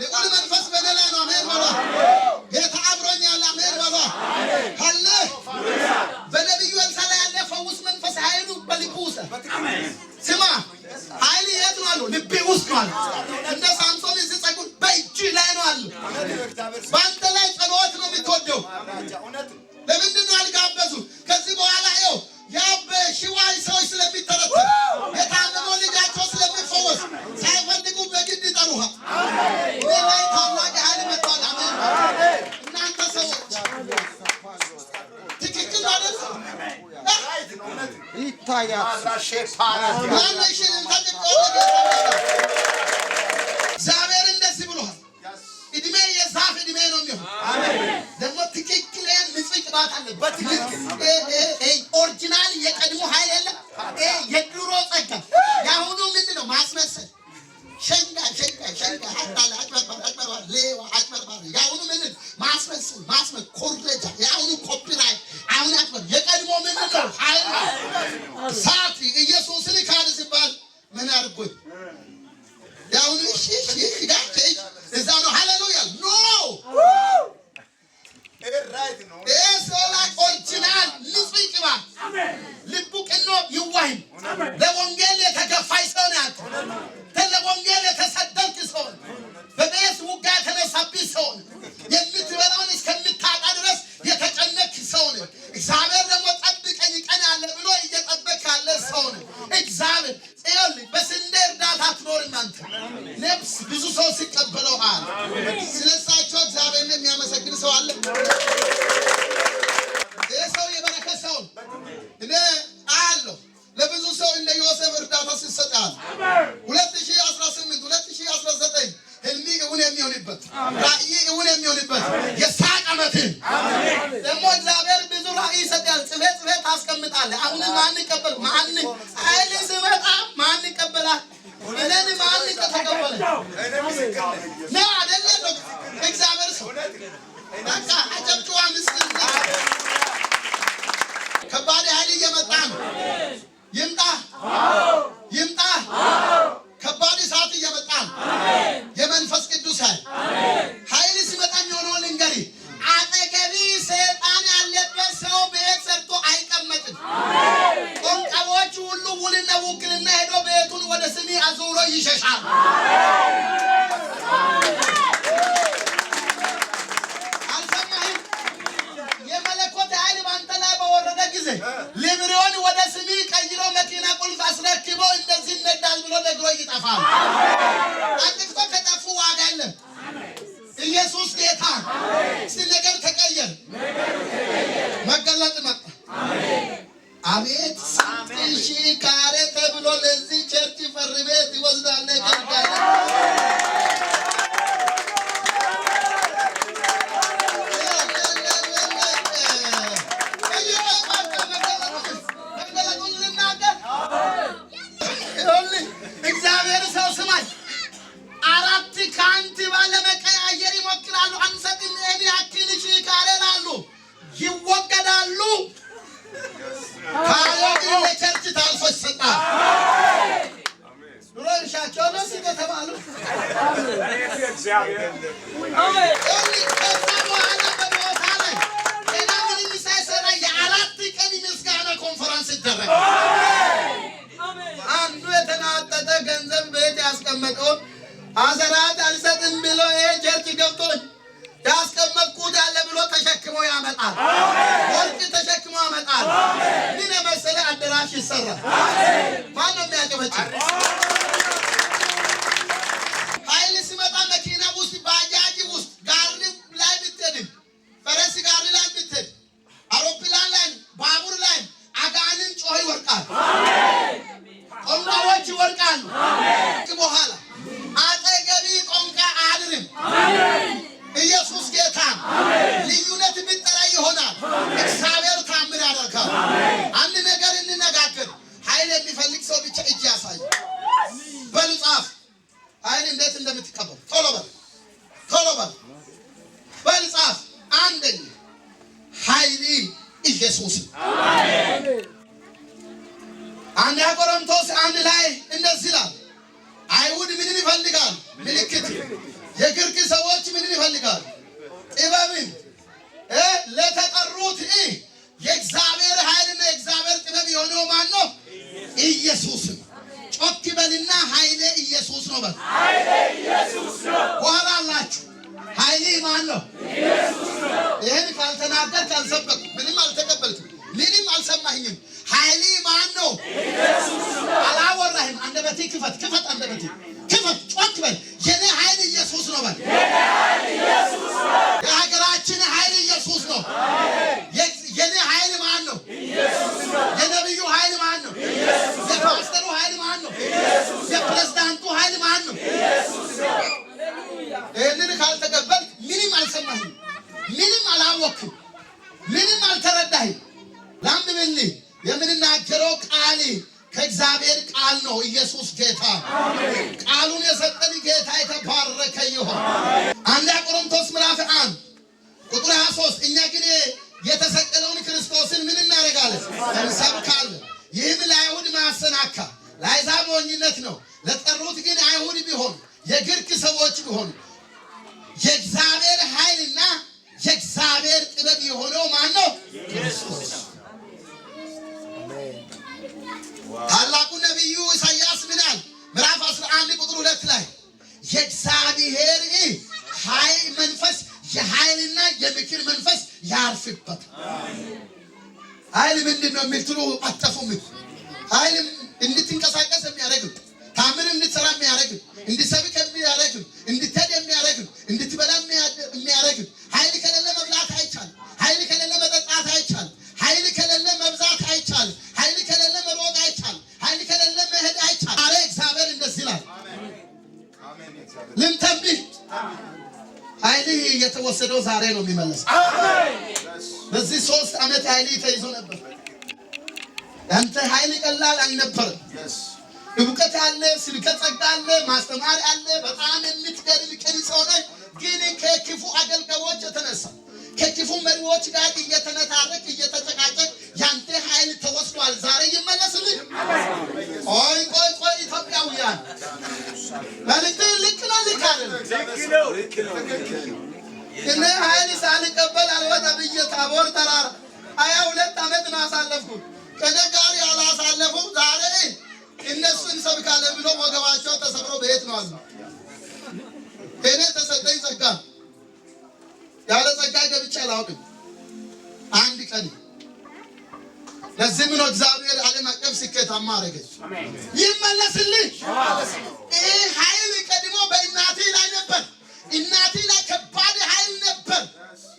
ልዑል መንፈስ በኔ ላይ ነው። አሜን በላ። ጌታ አብሮኛል። አሜን በላ። አለ በነቢዩ ኤልሳዕ ላይ ያለ ፈውስ መንፈስ ኃይሉ በልቡ ውስጥ። ስማ፣ ኃይል የት ነው አሉ? ልቤ ውስጥ ነው አሉ። እንደ ሳምሶን እዚህ ጸጉር በእጅ ላይ ነው አሉ። በአንተ ላይ ጸሎት ነው የምትወደው። ለምንድን ነው አልጋበዙ? ከዚህ በኋላ ይኸው ያ በሽዋይ ሰዎች ስለሚተረተር፣ የታመመው ልጃቸው ስለሚፈወስ ሳይፈልጉ በግድ ይጠሩሃል። እኔ ላይ ታላቅ ኃይል መጥቷል። አሜን። እናንተ ሰዎች ትክክል አይደል? ይታያል። ማነው? እሺ፣ እልልታ ጭብጨባ ለጌታ ነው። እግዚአብሔር እንደዚህ ብሎሃል። እድሜ የዛፍ እድሜ ነው የሚሆን። ደግሞ ትክክለኛ ንጹህ ቅባት አለ። Original የቀድሞ ኃይል የለም። ይሄ የድሮ ጸጋ። የአሁኑ ምንድን ነው? ማስመሰል፣ ሸንጋ ሸንጋ ሸንጋ፣ አታላ፣ አጭበርባሪ አጭበርባሪ፣ ሌባ፣ አጭበርባሪ። የአሁኑ ምንድን ነው? ማስመሰል ማስመሰል፣ ኮረጃ። የአሁኑ copyright አሁን አጭበር። የቀድሞ ምንድን ነው? ኃይል ነው። ሳት ኢየሱስን ካድ ሲባል ምን አድርጎኝ? የአሁኑ እሺ እሺ እሺ ጋር እዛ ነው። ሃሌሉያ፣ no፣ ይሄ ሰው ላይ original ንጹህ ቅባት፣ ልቡ ቅኖ ይዋህም፣ ለወንጌል የተገፋይ ሰው ነው። አንተ ለወንጌል የተሰደድክ ሰው ነህ። በቤት ውጋ የተነሳብህ ሰው ነህ። የምትበላውን እስከምታጣ ድረስ የተጨነክ ሰው ነህ። እግዚአብሔር ደግሞ ጠብቀኝ ቀን አለ ብሎ እየጠበቅ ያለ ሰው ነህ። እግዚአብሔር ይኸውልህ በስንዴ እርዳታ አትኖርም አንተ። ነፍስ ብዙ ሰው ሲቀበለው አለ። ስለሳቸው እግዚአብሔርን የሚያመሰግን ሰው አለ። ይህ ሰው የበረከት ሰው ነው። እኔ አያለሁ ለብዙ ሰው እንደ ዮሴፍ እርዳታ ሲሰጥ አለ። 2018 2019 ህልሚ እውን የሚሆንበት፣ ራእይ እውን የሚሆንበት የሳቅ ዓመትን ደግሞ እግዚአብሔር ብዙ ራእይ ይሰጣል። ጽፌ ጽፌ ታስቀምጣለህ። አሁን ማን ይቀበል? ማን ኃይል ሲመጣ ማን ይቀበላል? እኔን ማን ተቀበለ? ነው አይደለ? እግዚአብሔር ሰው በቃ አጨብጭባ ምስክር። ከባድ ኃይል እየመጣ ነው። ይምጣ ይምጣ። ከባድ እሳት እየመጣ ነው። የመንፈስ ቅዱስ ኃይል። ኃይል ሲመጣ የሚሆነውን ልንገርህ። አጠገቢ ሰይጣን ያለበት ሰው ቤት ሰርቶ አይቀመጥም። ጠንቋዮች ሁሉ ውልና ውክልና ሄዶ ቤቱን ወደ ስሚ አዙሮ ይሸሻል። አልሰማህም? የመለኮት ኃይል በአንተ ላይ በወረደ ጊዜ ሊብሬውን ወደ ስሚ ቀይሮ መኪና ቁልፍ አስረክቦ እንደዚህ ይነዳል ብሎ ነግሮ ይጠፋል። አጥፍቶ ከጠፉ ዋጋ የለም። ኢየሱስ ጌታ። እስቲ ነገር ተቀየር፣ መገለጥ መጣ። አቤት፣ ስንት ሺህ ካሬ ተብሎ ለዚህ church ፈርሜ ትወስዳለህ? ገልጋይ መገለጡን ልናገር። ይኸውልህ፣ እግዚአብሔር ሰው ስማኝ፣ አራት ካንቲባ ለመቀያየር ይሞክራሉ። አንሰጥም ይሄን ያክል ሺህ ካሬ ላሉ ይወገዳሉ። ካሬው ግን ለ church ታልፎ ይሰጣል። ድሮ እርሻቸው ነው ሲሉ ተባሉ። ይኸውልህ፣ ከዛ በኋላ በቦታ ላይ ሌላ ምንም ሳይሰራ የ4 ቀን ምስጋና ኮንፈረንስ ይደረጋል። አንዱ የተናጠጠ ገንዘብ ቤት ያስቀመጠውን አሰራት አልሰጥም ብሎ ይሄ church ገብቶ ያስቀመጥኩት ያለ ብሎ ተሸክሞ ያመጣል። ወርቅ ተሸክሞ ያመጣል። ምን የመሰለ አዳራሽ ይሰራል። ማን ነው የሚያጨበጭብ? ኃይል ሲመጣ መኪና ውስጥ፣ ባጃጅ ውስጥ፣ ጋሪ ላይ ብትሄድም፣ ፈረስ ጋሪ ላይ ብትሄድ፣ አውሮፕላን ላይ፣ ባቡር ላይ አጋንንት ጮህ ይወርቃል። ጠንቋዮች ይወርቃሉ። በኋላ አጠገቢ ጠንቋይ አያድርም። ኢየሱስ ጌታ። ልዩነት ቢጠራ ይሆናል። እግዚአብሔር ታምር ያደርጋል። አንድ ነገር እንነጋገር። ኃይል የሚፈልግ ሰው ብቻ እጅ ያሳይ። በሉ ጻፍ። ኃይል እንዴት እንደምትቀበል ቶሎ በል፣ ቶሎ በል፣ በል ጻፍ። አንደኛ ኃይል ኢየሱስ። አንደኛ ቆሮንቶስ 1 ላይ እንደዚህ ይላል። አይሁድ ምንን ይፈልጋል? ምልክት። የግሪክ ሰዎች ምንን ይፈልጋል? ጥበብን። ለተጠሩት የእግዚአብሔር ኃይልና የእግዚአብሔር ጥበብ የሆነው ማን ነው? ኢየሱስ ነው። ጮክ በልና ኃይሌ ኢየሱስ ነው በል። ኃይሌ ኢየሱስ ነው። በኋላ አላችሁ ኃይሌ ማን ነው? ኢየሱስ ነው። ይህን ካልተናገርክ አልሰበክም፣ ምንም አልተቀበልክም፣ ምንም አልሰማኝም። ኃይሌ ማን ነው? ኢየሱስ ነው። አላወራህም። አንደበቴ ክፈት፣ ክፈት፣ አንደበቴ ክፈት። ጮክ በል። የኔ ኃይል ኢየሱስ ነው በል። የኔ ኃይል ኢየሱስ ነው። የሀገራችን ኃይል ኢየሱስ ነው። የኔ ኃይል ማን ነው? ኢየሱስ ነው። የነቢዩ ኃይል ማን ነው? ኢየሱስ ነው። የፓስተሩ ኃይል ማን ነው? ኢየሱስ ነው። የፕሬዝዳንቱ ኃይል ማን ነው? ኢየሱስ ነው። ይህንን ካልተቀበልክ ምንም አልሰማህም፣ ምንም አላወክም፣ ምንም አልተረዳህም። ላንብብልህ። የምንናገረው ቃል ከእግዚአብሔር ቃል ነው። ኢየሱስ ጌታ። ቃሉን የሰጠን ጌታ የተባረከ ይሁን። አንደኛ ቆሮንቶስ ምዕራፍ 1 ቁጥር 23 እኛ ግን የተሰቀለውን ክርስቶስን ምን እናደርጋለን? እንሰብካለን። ይህም ለአይሁድ ማሰናከያ ለአሕዛብ ሞኝነት ነው። ለጠሩት ግን አይሁድ ቢሆኑ የግሪክ ሰዎች ቢሆኑ የእግዚአብሔር ኃይልና የእግዚአብሔር ጥበብ የሆነው ማን ነው? ክርስቶስ። ታላቁ ነቢዩ ኢሳይያስ ምን አለ? ምዕራፍ 11 ቁጥር 2 ላይ የእግዚአብሔር ኃይል መንፈስ የኃይልና የምክር መንፈስ ያርፍበት። ኃይል ምንድን ነው የምትሉ አትጠፉም። ኃይል እንድትንቀሳቀስ የሚያደርግ፣ ታምር እንድትሰራ የሚያደርግ፣ እንድትሰብክ የሚያደርግ፣ እንድትሄድ የሚያደርግ፣ እንድትበላ የሚያደርግ። ኃይል ከሌለ መብላት አይቻልም። ኃይል ከሌለ መጠጣት አይቻልም። ኃይል ከሌለ መብዛት አይቻልም። ኃይል ከሌለ መሮጥ አይቻልም። ኃይል ከሌለ መሄድ አይቻልም። ዛሬ እግዚአብሔር እንደዚህ ይላል፣ ልንተንብህ። ኃይልህ የተወሰደው ዛሬ ነው የሚመለሰው። በዚህ 3 ዓመት ኃይልህ ተይዞ ነበር። አንተ ኃይል ቀላል አልነበረም። እውቀት አለ፣ ስብከት ጸጋ አለ፣ ማስተማር አለ። በጣም የምትገርም ቅን ሰው ነህ። ግን ከክፉ አገልጋዮች የተነሳ ከክፉ መሪዎች ጋር እየተነታረክ እየተጨቃጨቅ ያንተ ኃይል ተወስዷል። ዛሬ ይመለስልህ። ቆይ ቆይ ቆይ፣ ኢትዮጵያውያን መልእክት ልክ ነው፣ ልክ አይደለም? ልክ ነው። እኔ ኃይል ሳልቀበል አልወጣ ብዬ ታቦር ተራራ 22 ዓመት ነው አሳለፍኩት። ከእኔ ጋር ያላሳለፉ ዛሬ እነሱ እንሰብካለን ብሎ ወገባቸው ተሰብሮ በየት ነው አሉ። እኔ ተሰጠኝ ጸጋ፣ ያለ ጸጋ ገብቼ አላውቅም አንድ ቀን። ለዚህም ነው እግዚአብሔር ዓለም አቀፍ ስኬታማ አደረገች። ይመለስልህ። ይህ ኃይል ቀድሞ በእናቴ ላይ ነበር። እናቴ ላይ ከባድ ኃይል ነበር።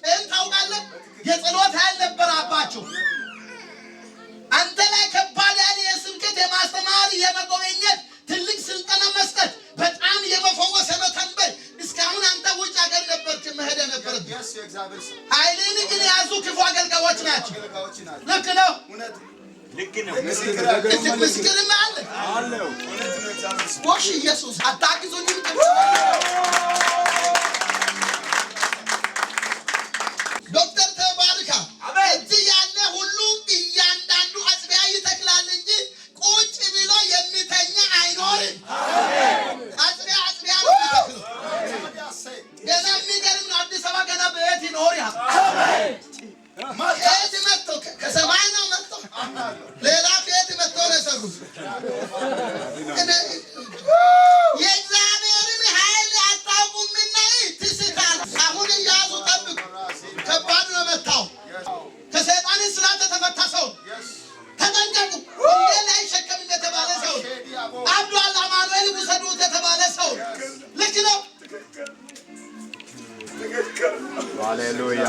ይህን ታውቃለህ? የጸሎት ኃይል ነበር አባቸው። አንተ ላይ ከባድ ኃይል የስብከት፣ የማስተማር፣ የመጎብኘት፣ ትልቅ ስልጠና መስጠት፣ በጣም የመፈወስ፣ የመተንበይ። እስካሁን አንተ ውጭ ሀገር ነበርክ መሄድ የነበረብህ። ኃይልን ግን የያዙ ክፉ አገልጋዮች ናቸው። ልክ ነው። ልክ ነው። ምስክርም አለ። ጎሽ ኢየሱስ አታግዙኝም። ዶክተር ተባርካ እዚህ ያለ ሁሉ እያንዳንዱ አጥቢያ ይተክላል እንጂ ቁጭ ብሎ የሚተኛ አይኖርም። አጥቢያ አጥቢያ ነው የሚተክለው። ገና የሚገርም ነው። አዲስ አበባ ገና በየት ይኖር ያ ከየት መጥቶ ከሰማይ ነው መጥቶ ሌላ ከየት መጥቶ ነው የሰሩት? የእግዚአብሔርን ኃይል አታውቁምና ትስታል። አሁን እያዙ ጠብቁ። ከባድ ነው መታው። ከሰይጣን እስራት የተፈታ ሰው ተጠንቀቁ። ወንጌል አይሸከምም የተባለ ሰው አብዷል አማኑኤል ውሰዱት የተባለ ሰው ልክ ነው። ሃሌሉያ።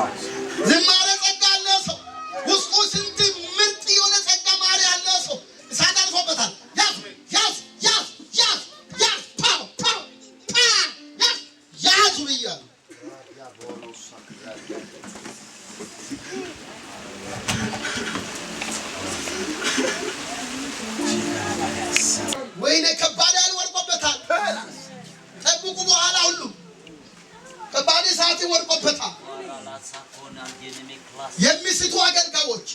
ዝማሬ ጸጋ ያለው ሰው ውስጡ ስንት ምርጥ የሆነ ጸጋ ማሪ ያለው ሰው እሳት አልፎበታል። ያዝ ያዝ ያዝ ያዝ ያዝ ፓው ፓው ፓ ያዝ ያዙ ብያለሁ። ወይኔ ከባድ ያህል ወድቆበታል። ጠብቁ፣ በኋላ ሁሉ ከባድ እሳት ወድቆበታል። የሚስቱ አገልጋዮች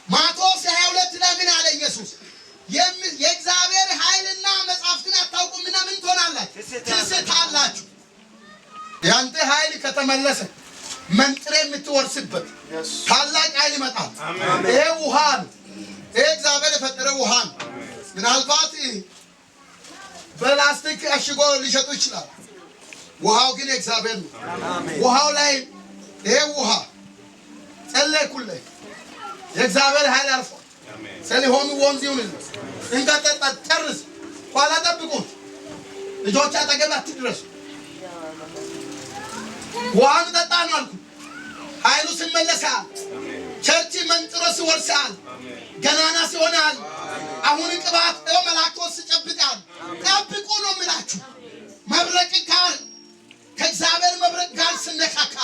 ማቴዎስ 22 ላይ ምን አለ ኢየሱስ? የእግዚአብሔር ኃይልና መጻሕፍትን አታውቁምና ምን ትሆናላችሁ? ትስታላችሁ። ያንተ ኃይል ከተመለሰ መንጥሬ የምትወርስበት ታላቅ ኃይል ይመጣል። ይሄ ውሃ ነው። ይሄ እግዚአብሔር የፈጠረ ውሃ ነው። ምናልባት በላስቲክ አሽጎ ሊሸጡ ይችላል። ውሃው ግን የእግዚአብሔር ነው። ውሃው ላይ ይሄ ውሃ ጸለይኩልህ፣ የእግዚአብሔር ኃይል አልፏል። ሰሊሆም ወንዝ ይሁንልህ። እንቀጠጣ ጨርስ። ኋላ ጠብቁት። ልጆች አጠገብ አትድረሱ። ውሃን ጠጣ ነው አልኩ። ኃይሉ ሲመለሳል፣ church መንጥሮ ሲወርሳል፣ ገናና ሲሆናል። አሁን ቅባት ው መላእክቶች ሲጨብጣል። ጠብቁ ነው የምላችሁ። መብረቅ ጋር ከእግዚአብሔር መብረቅ ጋር ስነካካ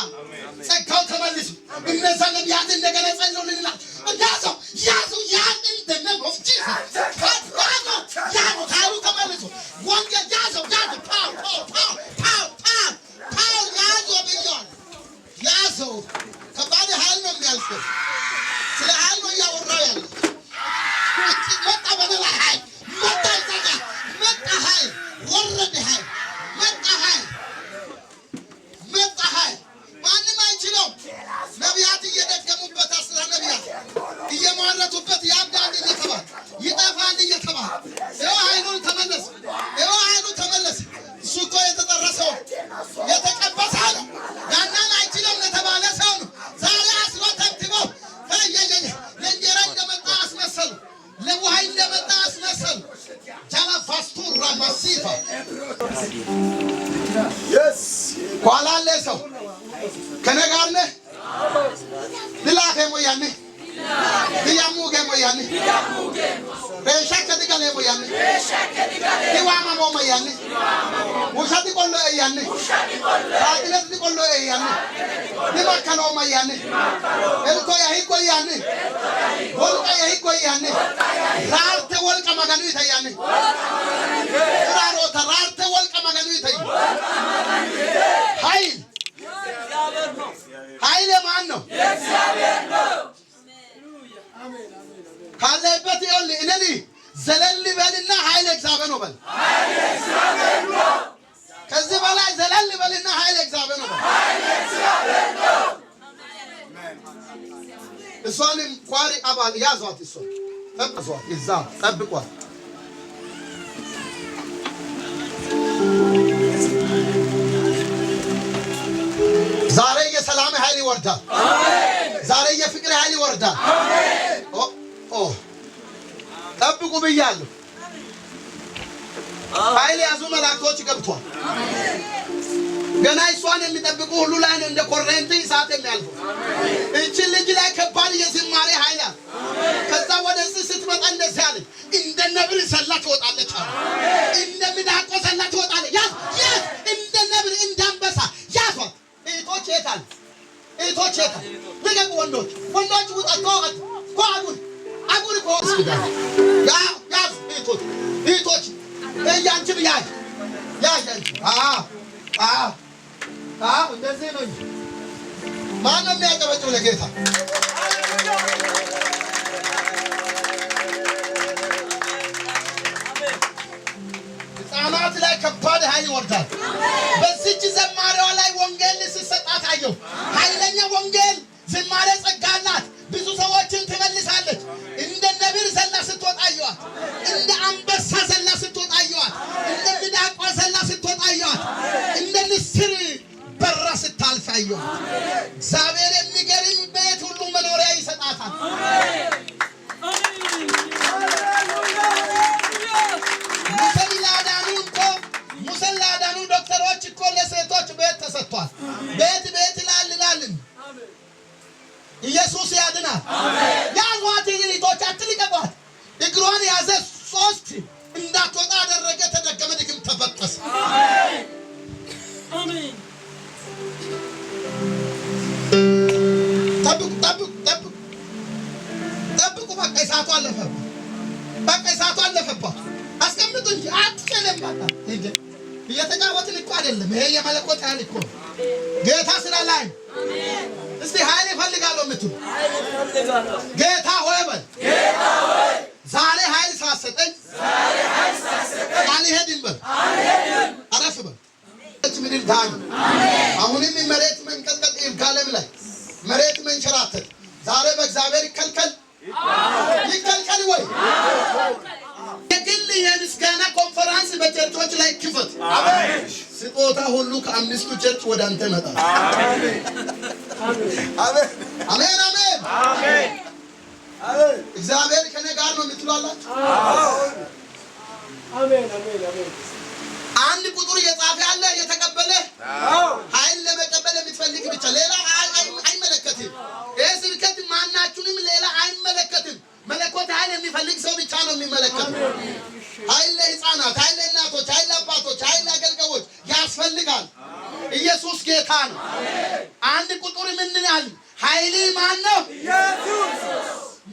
ጸጋው ተመልሶ እነዛ ነቢያት እንደገና ጸልዩልናል። ያዘው ያዘው ያዝ in the name of Jesus ያዘው ያዘው ኃይሉ ተመልሶ ወንጌል ያዘው ያዘው power power power power power power ያዘው ብያለሁ። ያዘው ከባድ ኃይል ነው የሚያልፈው። ስለ ኃይል ነው እያወራሁ ያለው። መጣ በኔ ላይ ኃይል መጣ፣ እዛ ጋር መጣ ኃይል ወረደ ኃይል መጣ ኃይል መጣ ኃይል ማንም አይችለውም። ነቢያት እየደገሙበት 10 ነቢያት እየሟረቱበት ያብዳል እየተባለ ይጠፋል እየተባለ ይኸው ኃይሉን ተመለሰ። ይኸው ኃይሉ ተመለሰ። እሱ እኮ የተጠራ ሰው የተቀባ ሰው ነው። ያንን አይችለውም የተባለ ሰው ነው። ዛሬ አስሮ ተብትበው ለእንጀራ እንደመጣ አስመሰሉ። ለውሃ እንደመጣ አስመሰሉ። ጃላፋስቱራ ማሲፋ ኋላ አለ ሰው ከኔ ጋር ነህ። ድላፌ ሞያኔ ድያሙጌ ሞያኔ ሬሻከ ድገሌ ሞያኔ ዲዋማሞ ሞያኔ ውሻ ዲቆሎ እያኔ ሳጥነት ዲቆሎ እያኔ ዲመከኖ ሞያኔ ኤልኮ ያሂጎ እያኔ ወልቀ ያሂጎ እያኔ ራርተ ወልቀ መገኑ ይተያኔ ራሮታ ራርተ ወልቀ መገኑ ይተይ ኃይል ኃይል የማን ነው? ካለበት ይኸውልህ እኔን ዘለል በልና ኃይል እግዚአብሔር ነው በል። ከዚህ በላይ ዘለል በልና ኃይል እግዚአብሔር ነው በል። እሷንም ኳሪ አባል ያዟት፣ እሷን ጠብቋት፣ እዛ ጠብቋት። ዛሬ የሰላም ኃይል ይወርዳል። ዛሬ የፍቅር ኃይል ይወርዳል። ኦ ጠብቁ ብያለሁ። ኃይል የያዙ መላእክቶች ገብቷል። ገና እሷን የሚጠብቁ ሁሉ ላይ ነው እንደ ኮረንቲ እሳት የሚያልፈው። እቺ ልጅ ላይ ከባድ የዝማሬ ኃይል አለ። ከዛ ወደዚህ ስትመጣ እንደዚህ አለች፣ እንደ ነብር ዘላ ትወጣለች አለ። እንደ ሚዳቆ ዘላ ትወጣለች። ያዝ ያዝ፣ እንደ ነብር እንደ አንበሳ ያዟት። እህቶች የት አለ? እህቶች የት አለ? ልቀቁ። ወንዶች ወንዶች ውጣ። ኮ አጉር አጉር ኮ እስኪዳል ያዝ። እህቶች እህቶች እያንቺም ያዝ ያዝ ያንቺ አዎ አዎ አዎ እንደዚህ ነው እንጂ ማነው የሚያጨበጭብ ለጌታ? ሕፃናት ላይ ከባድ ኃይል ይወርዳል። በዚች ዘማሪዋ ላይ ወንጌል ሲሰጣት አየሁ። ኃይለኛ ወንጌል ዝማሬ ጸጋ አላት። ብዙ ሰዎችን ትመልሳለች። እንደ ነብር ዘላ ስትወጣ አየኋት። እንደ አንበሳ ዘላ ስትወጣ አየኋት። እንደ ሚዳቋ ዘላ ስትወጣ አየኋት። እንደ ንስር በራ ስታልፍ አየኋት። እግዚአብሔር የሚገርም ቤት ሁሉ መኖሪያ ይሰጣታል። ሙሴን ላዳኑ እኮ ሙሴን ላዳኑ ዶክተሮች እኮ ለሴቶች ቤት ተሰጥቷል። ቤት ቤት ይላል ይላልን ኢየሱስ ያድናል። ያዟት ልጆች አትልቀቋት። እግሯን ያዘ፣ 3 እንዳትወጣ አደረገ። ተደገመ፣ ድግም ተበጠሰ። ጠብቁ ጠብቁ ጠብቁ ጠብቁ። በቃ እሳቱ አለፈባት። በቃ እሳቱ አለፈባት። አስቀምጡ እንጂ አትጨለም። በቃ እየተጫወትን እኮ አይደለም። ይሄ የመለኮት ኃይል እኮ ጌታ ስራ ላይ እስቲ ኃይል እፈልጋለሁ የምትሉ ጌታ ሆይ በል። ዛሬ ኃይል ሳትሰጠኝ አልሄድም በል። የግል የምስጋና ኮንፈረንስ በቸርቾች ላይ ክፈት። ስጦታ ሁሉ ከአምስቱ church ወደ አንተ ይመጣል። አሜን አሜን። እግዚአብሔር ከኔ ጋር ነው የምትሉ አላችሁ? አንድ ቁጥር እየጻፈ ያለ እየተቀበለ ኃይል ለመቀበል የምትፈልግ ብቻ፣ ሌላ አይመለከትም። ይህ ስብከት ማናችሁንም ሌላ አይመለከትም። መለኮት ኃይል የሚፈልግ ሰው ብቻ ነው የሚመለከት። ኃይል ለሕፃናት፣ ኃይል ለእናቶች፣ ኃይል ለአባቶች፣ ኃይል ለአገልጋዮች ያስፈልጋል። ኢየሱስ ጌታ ነው። አንድ ቁጥር ምን ያህል ኃይል ማን ነው?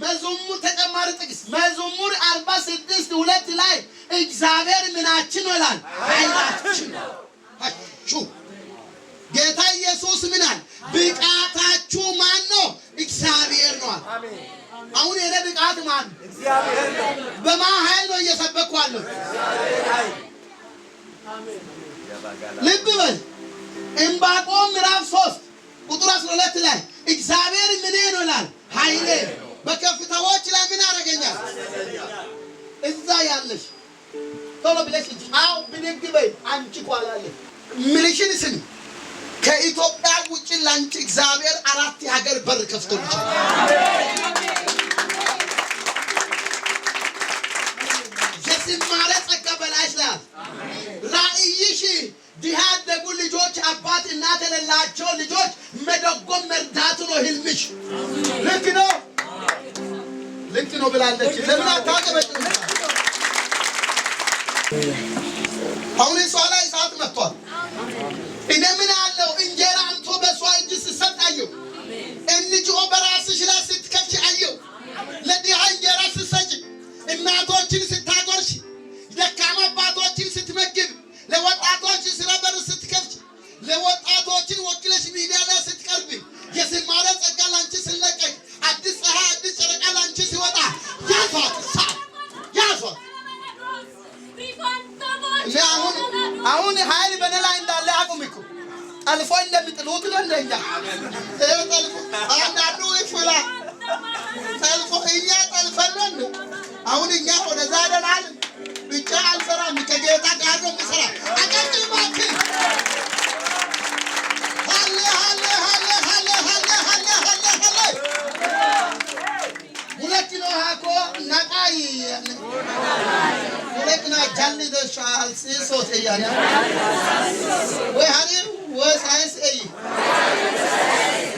መዝሙር ተጨማሪ ጥቅስ መዝሙር 46:2 ላይ እግዚአብሔር ምናችን ነው ይላል፣ ኃይላችን ነው። ጌታ ኢየሱስ ምን አለ? ብቃታችሁ ማን ነው? እግዚአብሔር ነው አለ። አሁን የኔ ብቃት ማን ነው? በማን ኃይል ነው እየሰበኩ አለሁ? ልብ በል። ዕንባቆም ምዕራፍ 3 ቁጥር 12 ላይ እግዚአብሔር ምን ነው ይላል? ኃይሌ በከፍታዎች ላይ ምን ያደርገኛል? እዛ ያለሽ ቶሎ ብለሽ አው ብድግ በይ። አንቺ ኋላ ያለሽ ምልሽን ስሚ። ከኢትዮጵያ ውጭ ላንቺ እግዚአብሔር 4 የሀገር በር ከፍቶልሻል። የዝማሬ ጸጋ በላይሽ ላይ አለ። ራእይሽ ድሃ ያደጉ ልጆች አባት እናት የሌላቸው ልጆች መደጎም መርዳት ነው ህልምሽ። ልክ ነው፣ ልክ ነው ብላለች። ለምን አታቀበጭም? አሁን እሷ ላይ እሳት መጥቷል። እኔ ምን አለው? እንጀራ አምጥቶ በእሷ እጅ ስትሰጥ አየሁ። NGO በራስሽ ላይ ስትከፍቺ አየሁ። ለድሃ እንጀራ ስትሰጪ፣ እናቶችን ስታጎርሽ፣ ደካማ አባቶችን ስትመግብ፣ ለወጣቶች ስራ በር ስትከፍቺ፣ ለወጣቶችን ወክለሽ ሚዲያ ላይ ስትቀርቢ፣ የዝማሬ ጸጋ ላንቺ ሲለቀቅ፣ አዲስ ፀሐይ አዲስ ጨረቃ ላንቺ ሲወጣ ያዟት፣ እሳት ያዟት። እኔ አሁን ኃይል በእኔ ላይ እንዳለ አቁም እኮ ጠልፎ እንደሚጥሉት ነው እንደኛ ጠልፎ አንዳንዱ ይፍላ ጠልፎ እኛ ጠልፈን ነው። አሁን እኛ ወደዛ ደናል ብቻ አልሰራም፣ ከጌታ ጋር ነው የምሰራ። አቀጭል እባክህ። ሃሌ ሃሌ ሃሌ ሃሌ ሃሌ ሃሌ ሃሌ ሃሌ ሁለት ነው ሃኮ ነቃይ ሁለት ነው ጃል ደሻል ሲሶት እያለ ወይ ሀሪ ወይ ሳይንስ እይ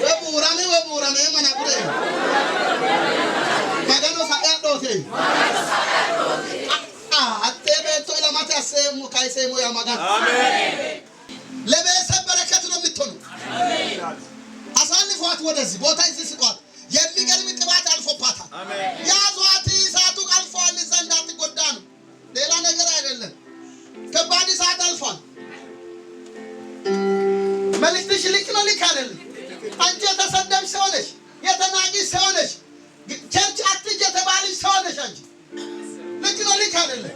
ወይ ቡራሜ ወይ ቡራሜ መናቁሬ ማጋኖ ሳያ ዶቴ አቴ ቤቶ ኢላማቴ አሰሙ ካይሰሙ ያ ማጋን ለቤተሰብ በረከት ነው የምትሆኑ። አሳልፏት ወደዚህ ቦታ እዚህ ስጧት። የሚገርም ቅባት አልፎባታል። ያዟት፣ እሳቱ አልፏል። እዛ እንዳትጎዳ ነው፣ ሌላ ነገር አይደለም። ከባድ እሳት አልፏል። መልእክትሽ ልክ ነው፣ ልክ አይደለም። አንቺ የተሰደብሽ ሰው ነሽ፣ የተናቅሽ ሰው ነሽ፣ church አትሂጂ የተባልሽ ሰው ነሽ። አንቺ ልክ ነው፣ ልክ አይደለም።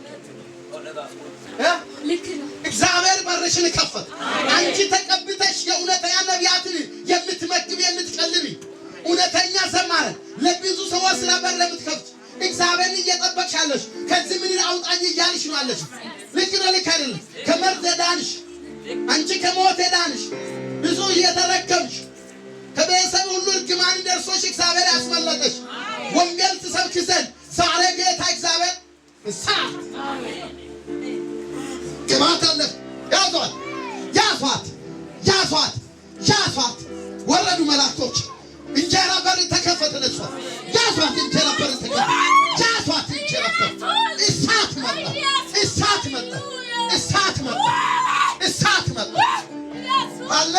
ልክ ነው። እግዚአብሔር በርሽን ከፈተ። አንቺ ተቀብተሽ የእውነተኛ ነቢያትን የምትመግብ የምትቀልቢ እውነተኛ ዘማረ ለብዙ ሰዎች ስራ በር ለምትከፍት እግዚአብሔርን እየጠበቅሽ ያለሽ ከዚህ ምን አውጣኝ እያልሽ ነው ያለሽ። ልክ ነው፣ ልክ አይደለም። ከመርዝ ዳንሽ፣ አንቺ ከሞት ዳንሽ፣ ብዙ እየተረከምሽ ከቤተሰብ ሁሉ እርግማን ደርሶሽ እግዚአብሔር ያስመለጠሽ ወንጌል ትሰብክ ዘንድ ዛሬ ጌታ እግዚአብሔር እሳት ቅባት አለ። ያዟት፣ ያዟት፣ ያዟት፣ ያዟት። ወረዱ መላእክቶች። እንጀራ በር ተከፈተ ለሷ። ያዟት፣ እንጀራ በር ተከፈተ። ያዟት፣ እንጀራ በር። እሳት መጣ፣ እሳት መጣ፣ እሳት መጣ፣ እሳት መጣ። አለ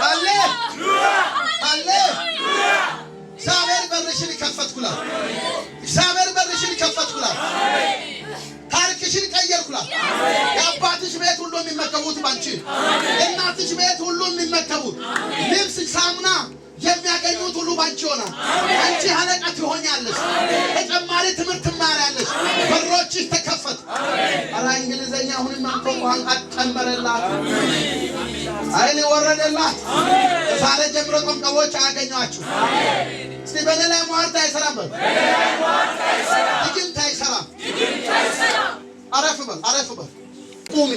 አለ አለ። እግዚአብሔር በርሽን ከፈትኩላት። እግዚአብሔር በርሽን ከፈትኩላት። ታሪክሽን ቀየርኩላት። የአባትሽ ቤት ሁሉ የሚመገቡት ባንቺ፣ የእናትሽ ቤት ሁሉ የሚመገቡት ልብስ፣ ሳሙና የሚያገኙት ሁሉ ባንቺ ይሆናል። አንቺ አለቃ ትሆኛለሽ። ተጨማሪ ትምህርት ትማሪያለሽ። በሮችሽ ተከፈቱ። ኧረ እንግሊዘኛ አሁንም አንተ ቋንቋ ጨመረላት፣ ኃይል ወረደላት። ዛሬ ጀምሮ ጠንቋዮች አያገኟችሁ። እስቲ በእኔ ላይ ሟርት አይሰራም በሉ። ቁሚ።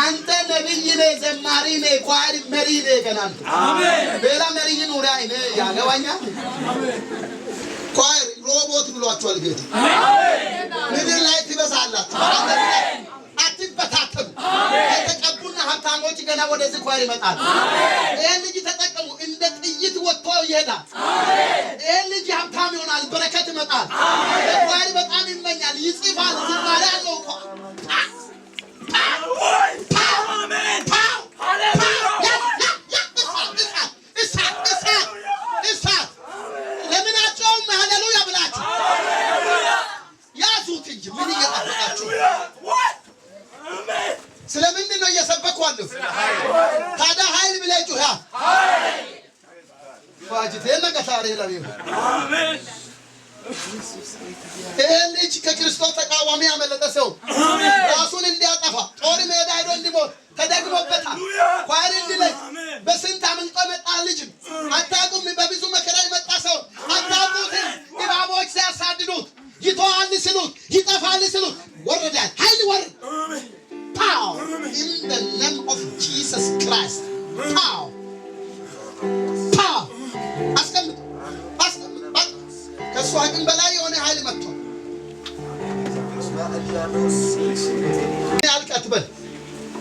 አንተ ነብይ ነህ፣ ዘማሪ ነህ፣ choir መሪ ነህ። ገና አንተ ሌላ መሪ ይኑር እኔ ያገባኛል። Choir ሮቦት ብሏቸዋል ጌታ። ምድር ላይ ትበዛላችሁ፣ በዓለም ላይ አትበታተኑ። የተቀቡና ሀብታሞች ገና ወደዚህ choir ይመጣሉ። ይህን ልጅ ተጠቀሙ። እንደ ጥይት ወጥቶ ይሄዳል። ይህን ልጅ ሀብታም ይሆናል፣ በረከት ይመጣል። ለ choir በጣም ይመኛል፣ ይጽፋል፣ ዝማሬ አለው እኮ። ፓው ያ ያ ያ እሳት እሳት እሳት እሳት እሳት። ለምን አትጮሁም? ሃሌሉያ ብላችሁ ያዙት እንጂ ምን እየጠበቃችሁ? ስለምንድን ነው እየሰበኩ አለሁ? ታዲያ ኃይል ብለህ ጩህ። ዋጅቴ ነገታሪ ለቢሁ ይህ ልጅ ከክርስቶስ ተቃዋሚ ያመለጠ ሰው ራሱን እንዲያጠፋ ጦር ሜዳ ሄዶ እንዲሞት ተደግሞበታል። Choir እንዲለይ በስንት አምልጦ የመጣ ልጅ ነው። አታውቁም። በብዙ መከራ የመጣ ሰው አታውቁትም። እባቦች ሲያሳድዱት ይተዋል ሲሉት ይጠፋል ሲሉት ወረዳል። ኃይል ወረድ። Power in the name of Jesus Christ, power, power። አስቀምጥ፣ አስቀምጥ። በቃ ከእሱ አቅም በላይ የሆነ ኃይል መጥቷል። ምን አልክ አትበል፣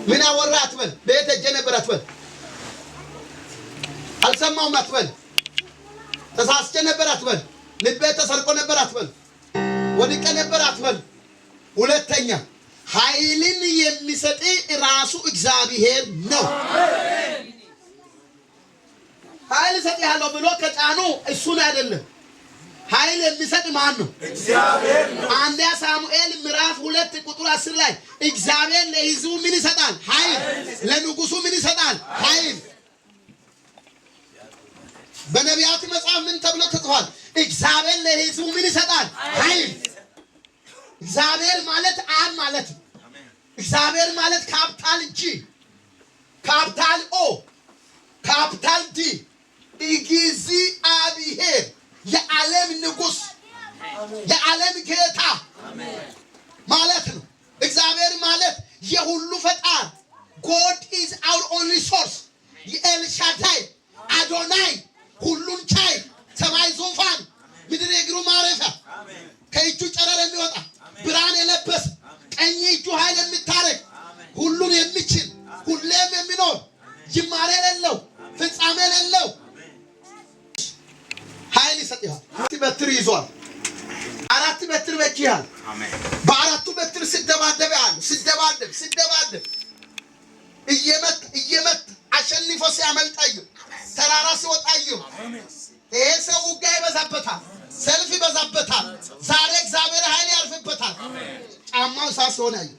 ምን አወራ አትበል፣ ቤት ሄጄ ነበር አትበል፣ አልሰማውም አትበል፣ ተሳስቼ ነበር አትበል፣ ልቤ ተሰርቆ ነበር አትበል፣ ወድቄ ነበር አትበል። ሁለተኛ ኃይልን የሚሰጥ ራሱ እግዚአብሔር ነው። ኃይል እሰጥሃለሁ ብሎ ከጫኑ እሱን አይደለም። ኃይል የሚሰጥ ማን ነው? አንደኛ ሳሙኤል ምዕራፍ 2 ቁጥር 10 ላይ እግዚአብሔር ለሕዝቡ ምን ይሰጣል? ኃይል። ለንጉሱ ምን ይሰጣል? ኃይል። በነቢያት መጽሐፍ ምን ተብሎ ተጽፏል? እግዚአብሔር ለሕዝቡ ምን ይሰጣል? ኃይል። እግዚአብሔር ማለት አብ ማለት ነው። እግዚአብሔር ማለት capital G፣ capital O፣ capital D፣ እግዚአብሔር የዓለም ንጉሥ የዓለም ጌታ ማለት ነው። እግዚአብሔር ማለት የሁሉ ፈጣሪ፣ God is our only source፣ የኤልሻዳይ አዶናይ ሁሉን ቻይ፣ ሰማይ ዙፋን ምድር የእግሩ ማረፊያ፣ ከእጁ ጨረር የሚወጣ ብርሃን የለበሰ፣ ቀኝ እጁ ኃይል የምታረግ፣ ሁሉን የሚችል፣ ሁሌም የሚኖር፣ ጅማሬ የሌለው ፍጻሜ የሌለው ኃይል ይሰጥሃል። በትር ይዟል። አራት በትር በእጅ ያህል በአራቱ በትር ሲደባደብ ያህል ሲደባደብ ሲደባደብ እየመታ እየመታ አሸንፎ ሲያመልጥ አየሁ። ተራራ ሲወጣ አየሁ። ይሄ ሰው ውጊያ ይበዛበታል፣ ሰልፍ ይበዛበታል። ዛሬ እግዚአብሔር ኃይል ያርፍበታል። ጫማው እሳት ሲሆን አየሁ።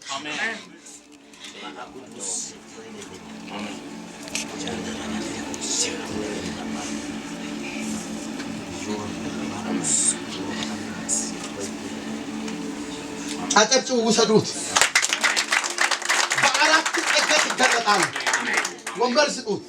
አጨብጭቡ፣ ውሰዱት። በአራት ጸጋ ትገለጣለህ። ወንበር ስጡት።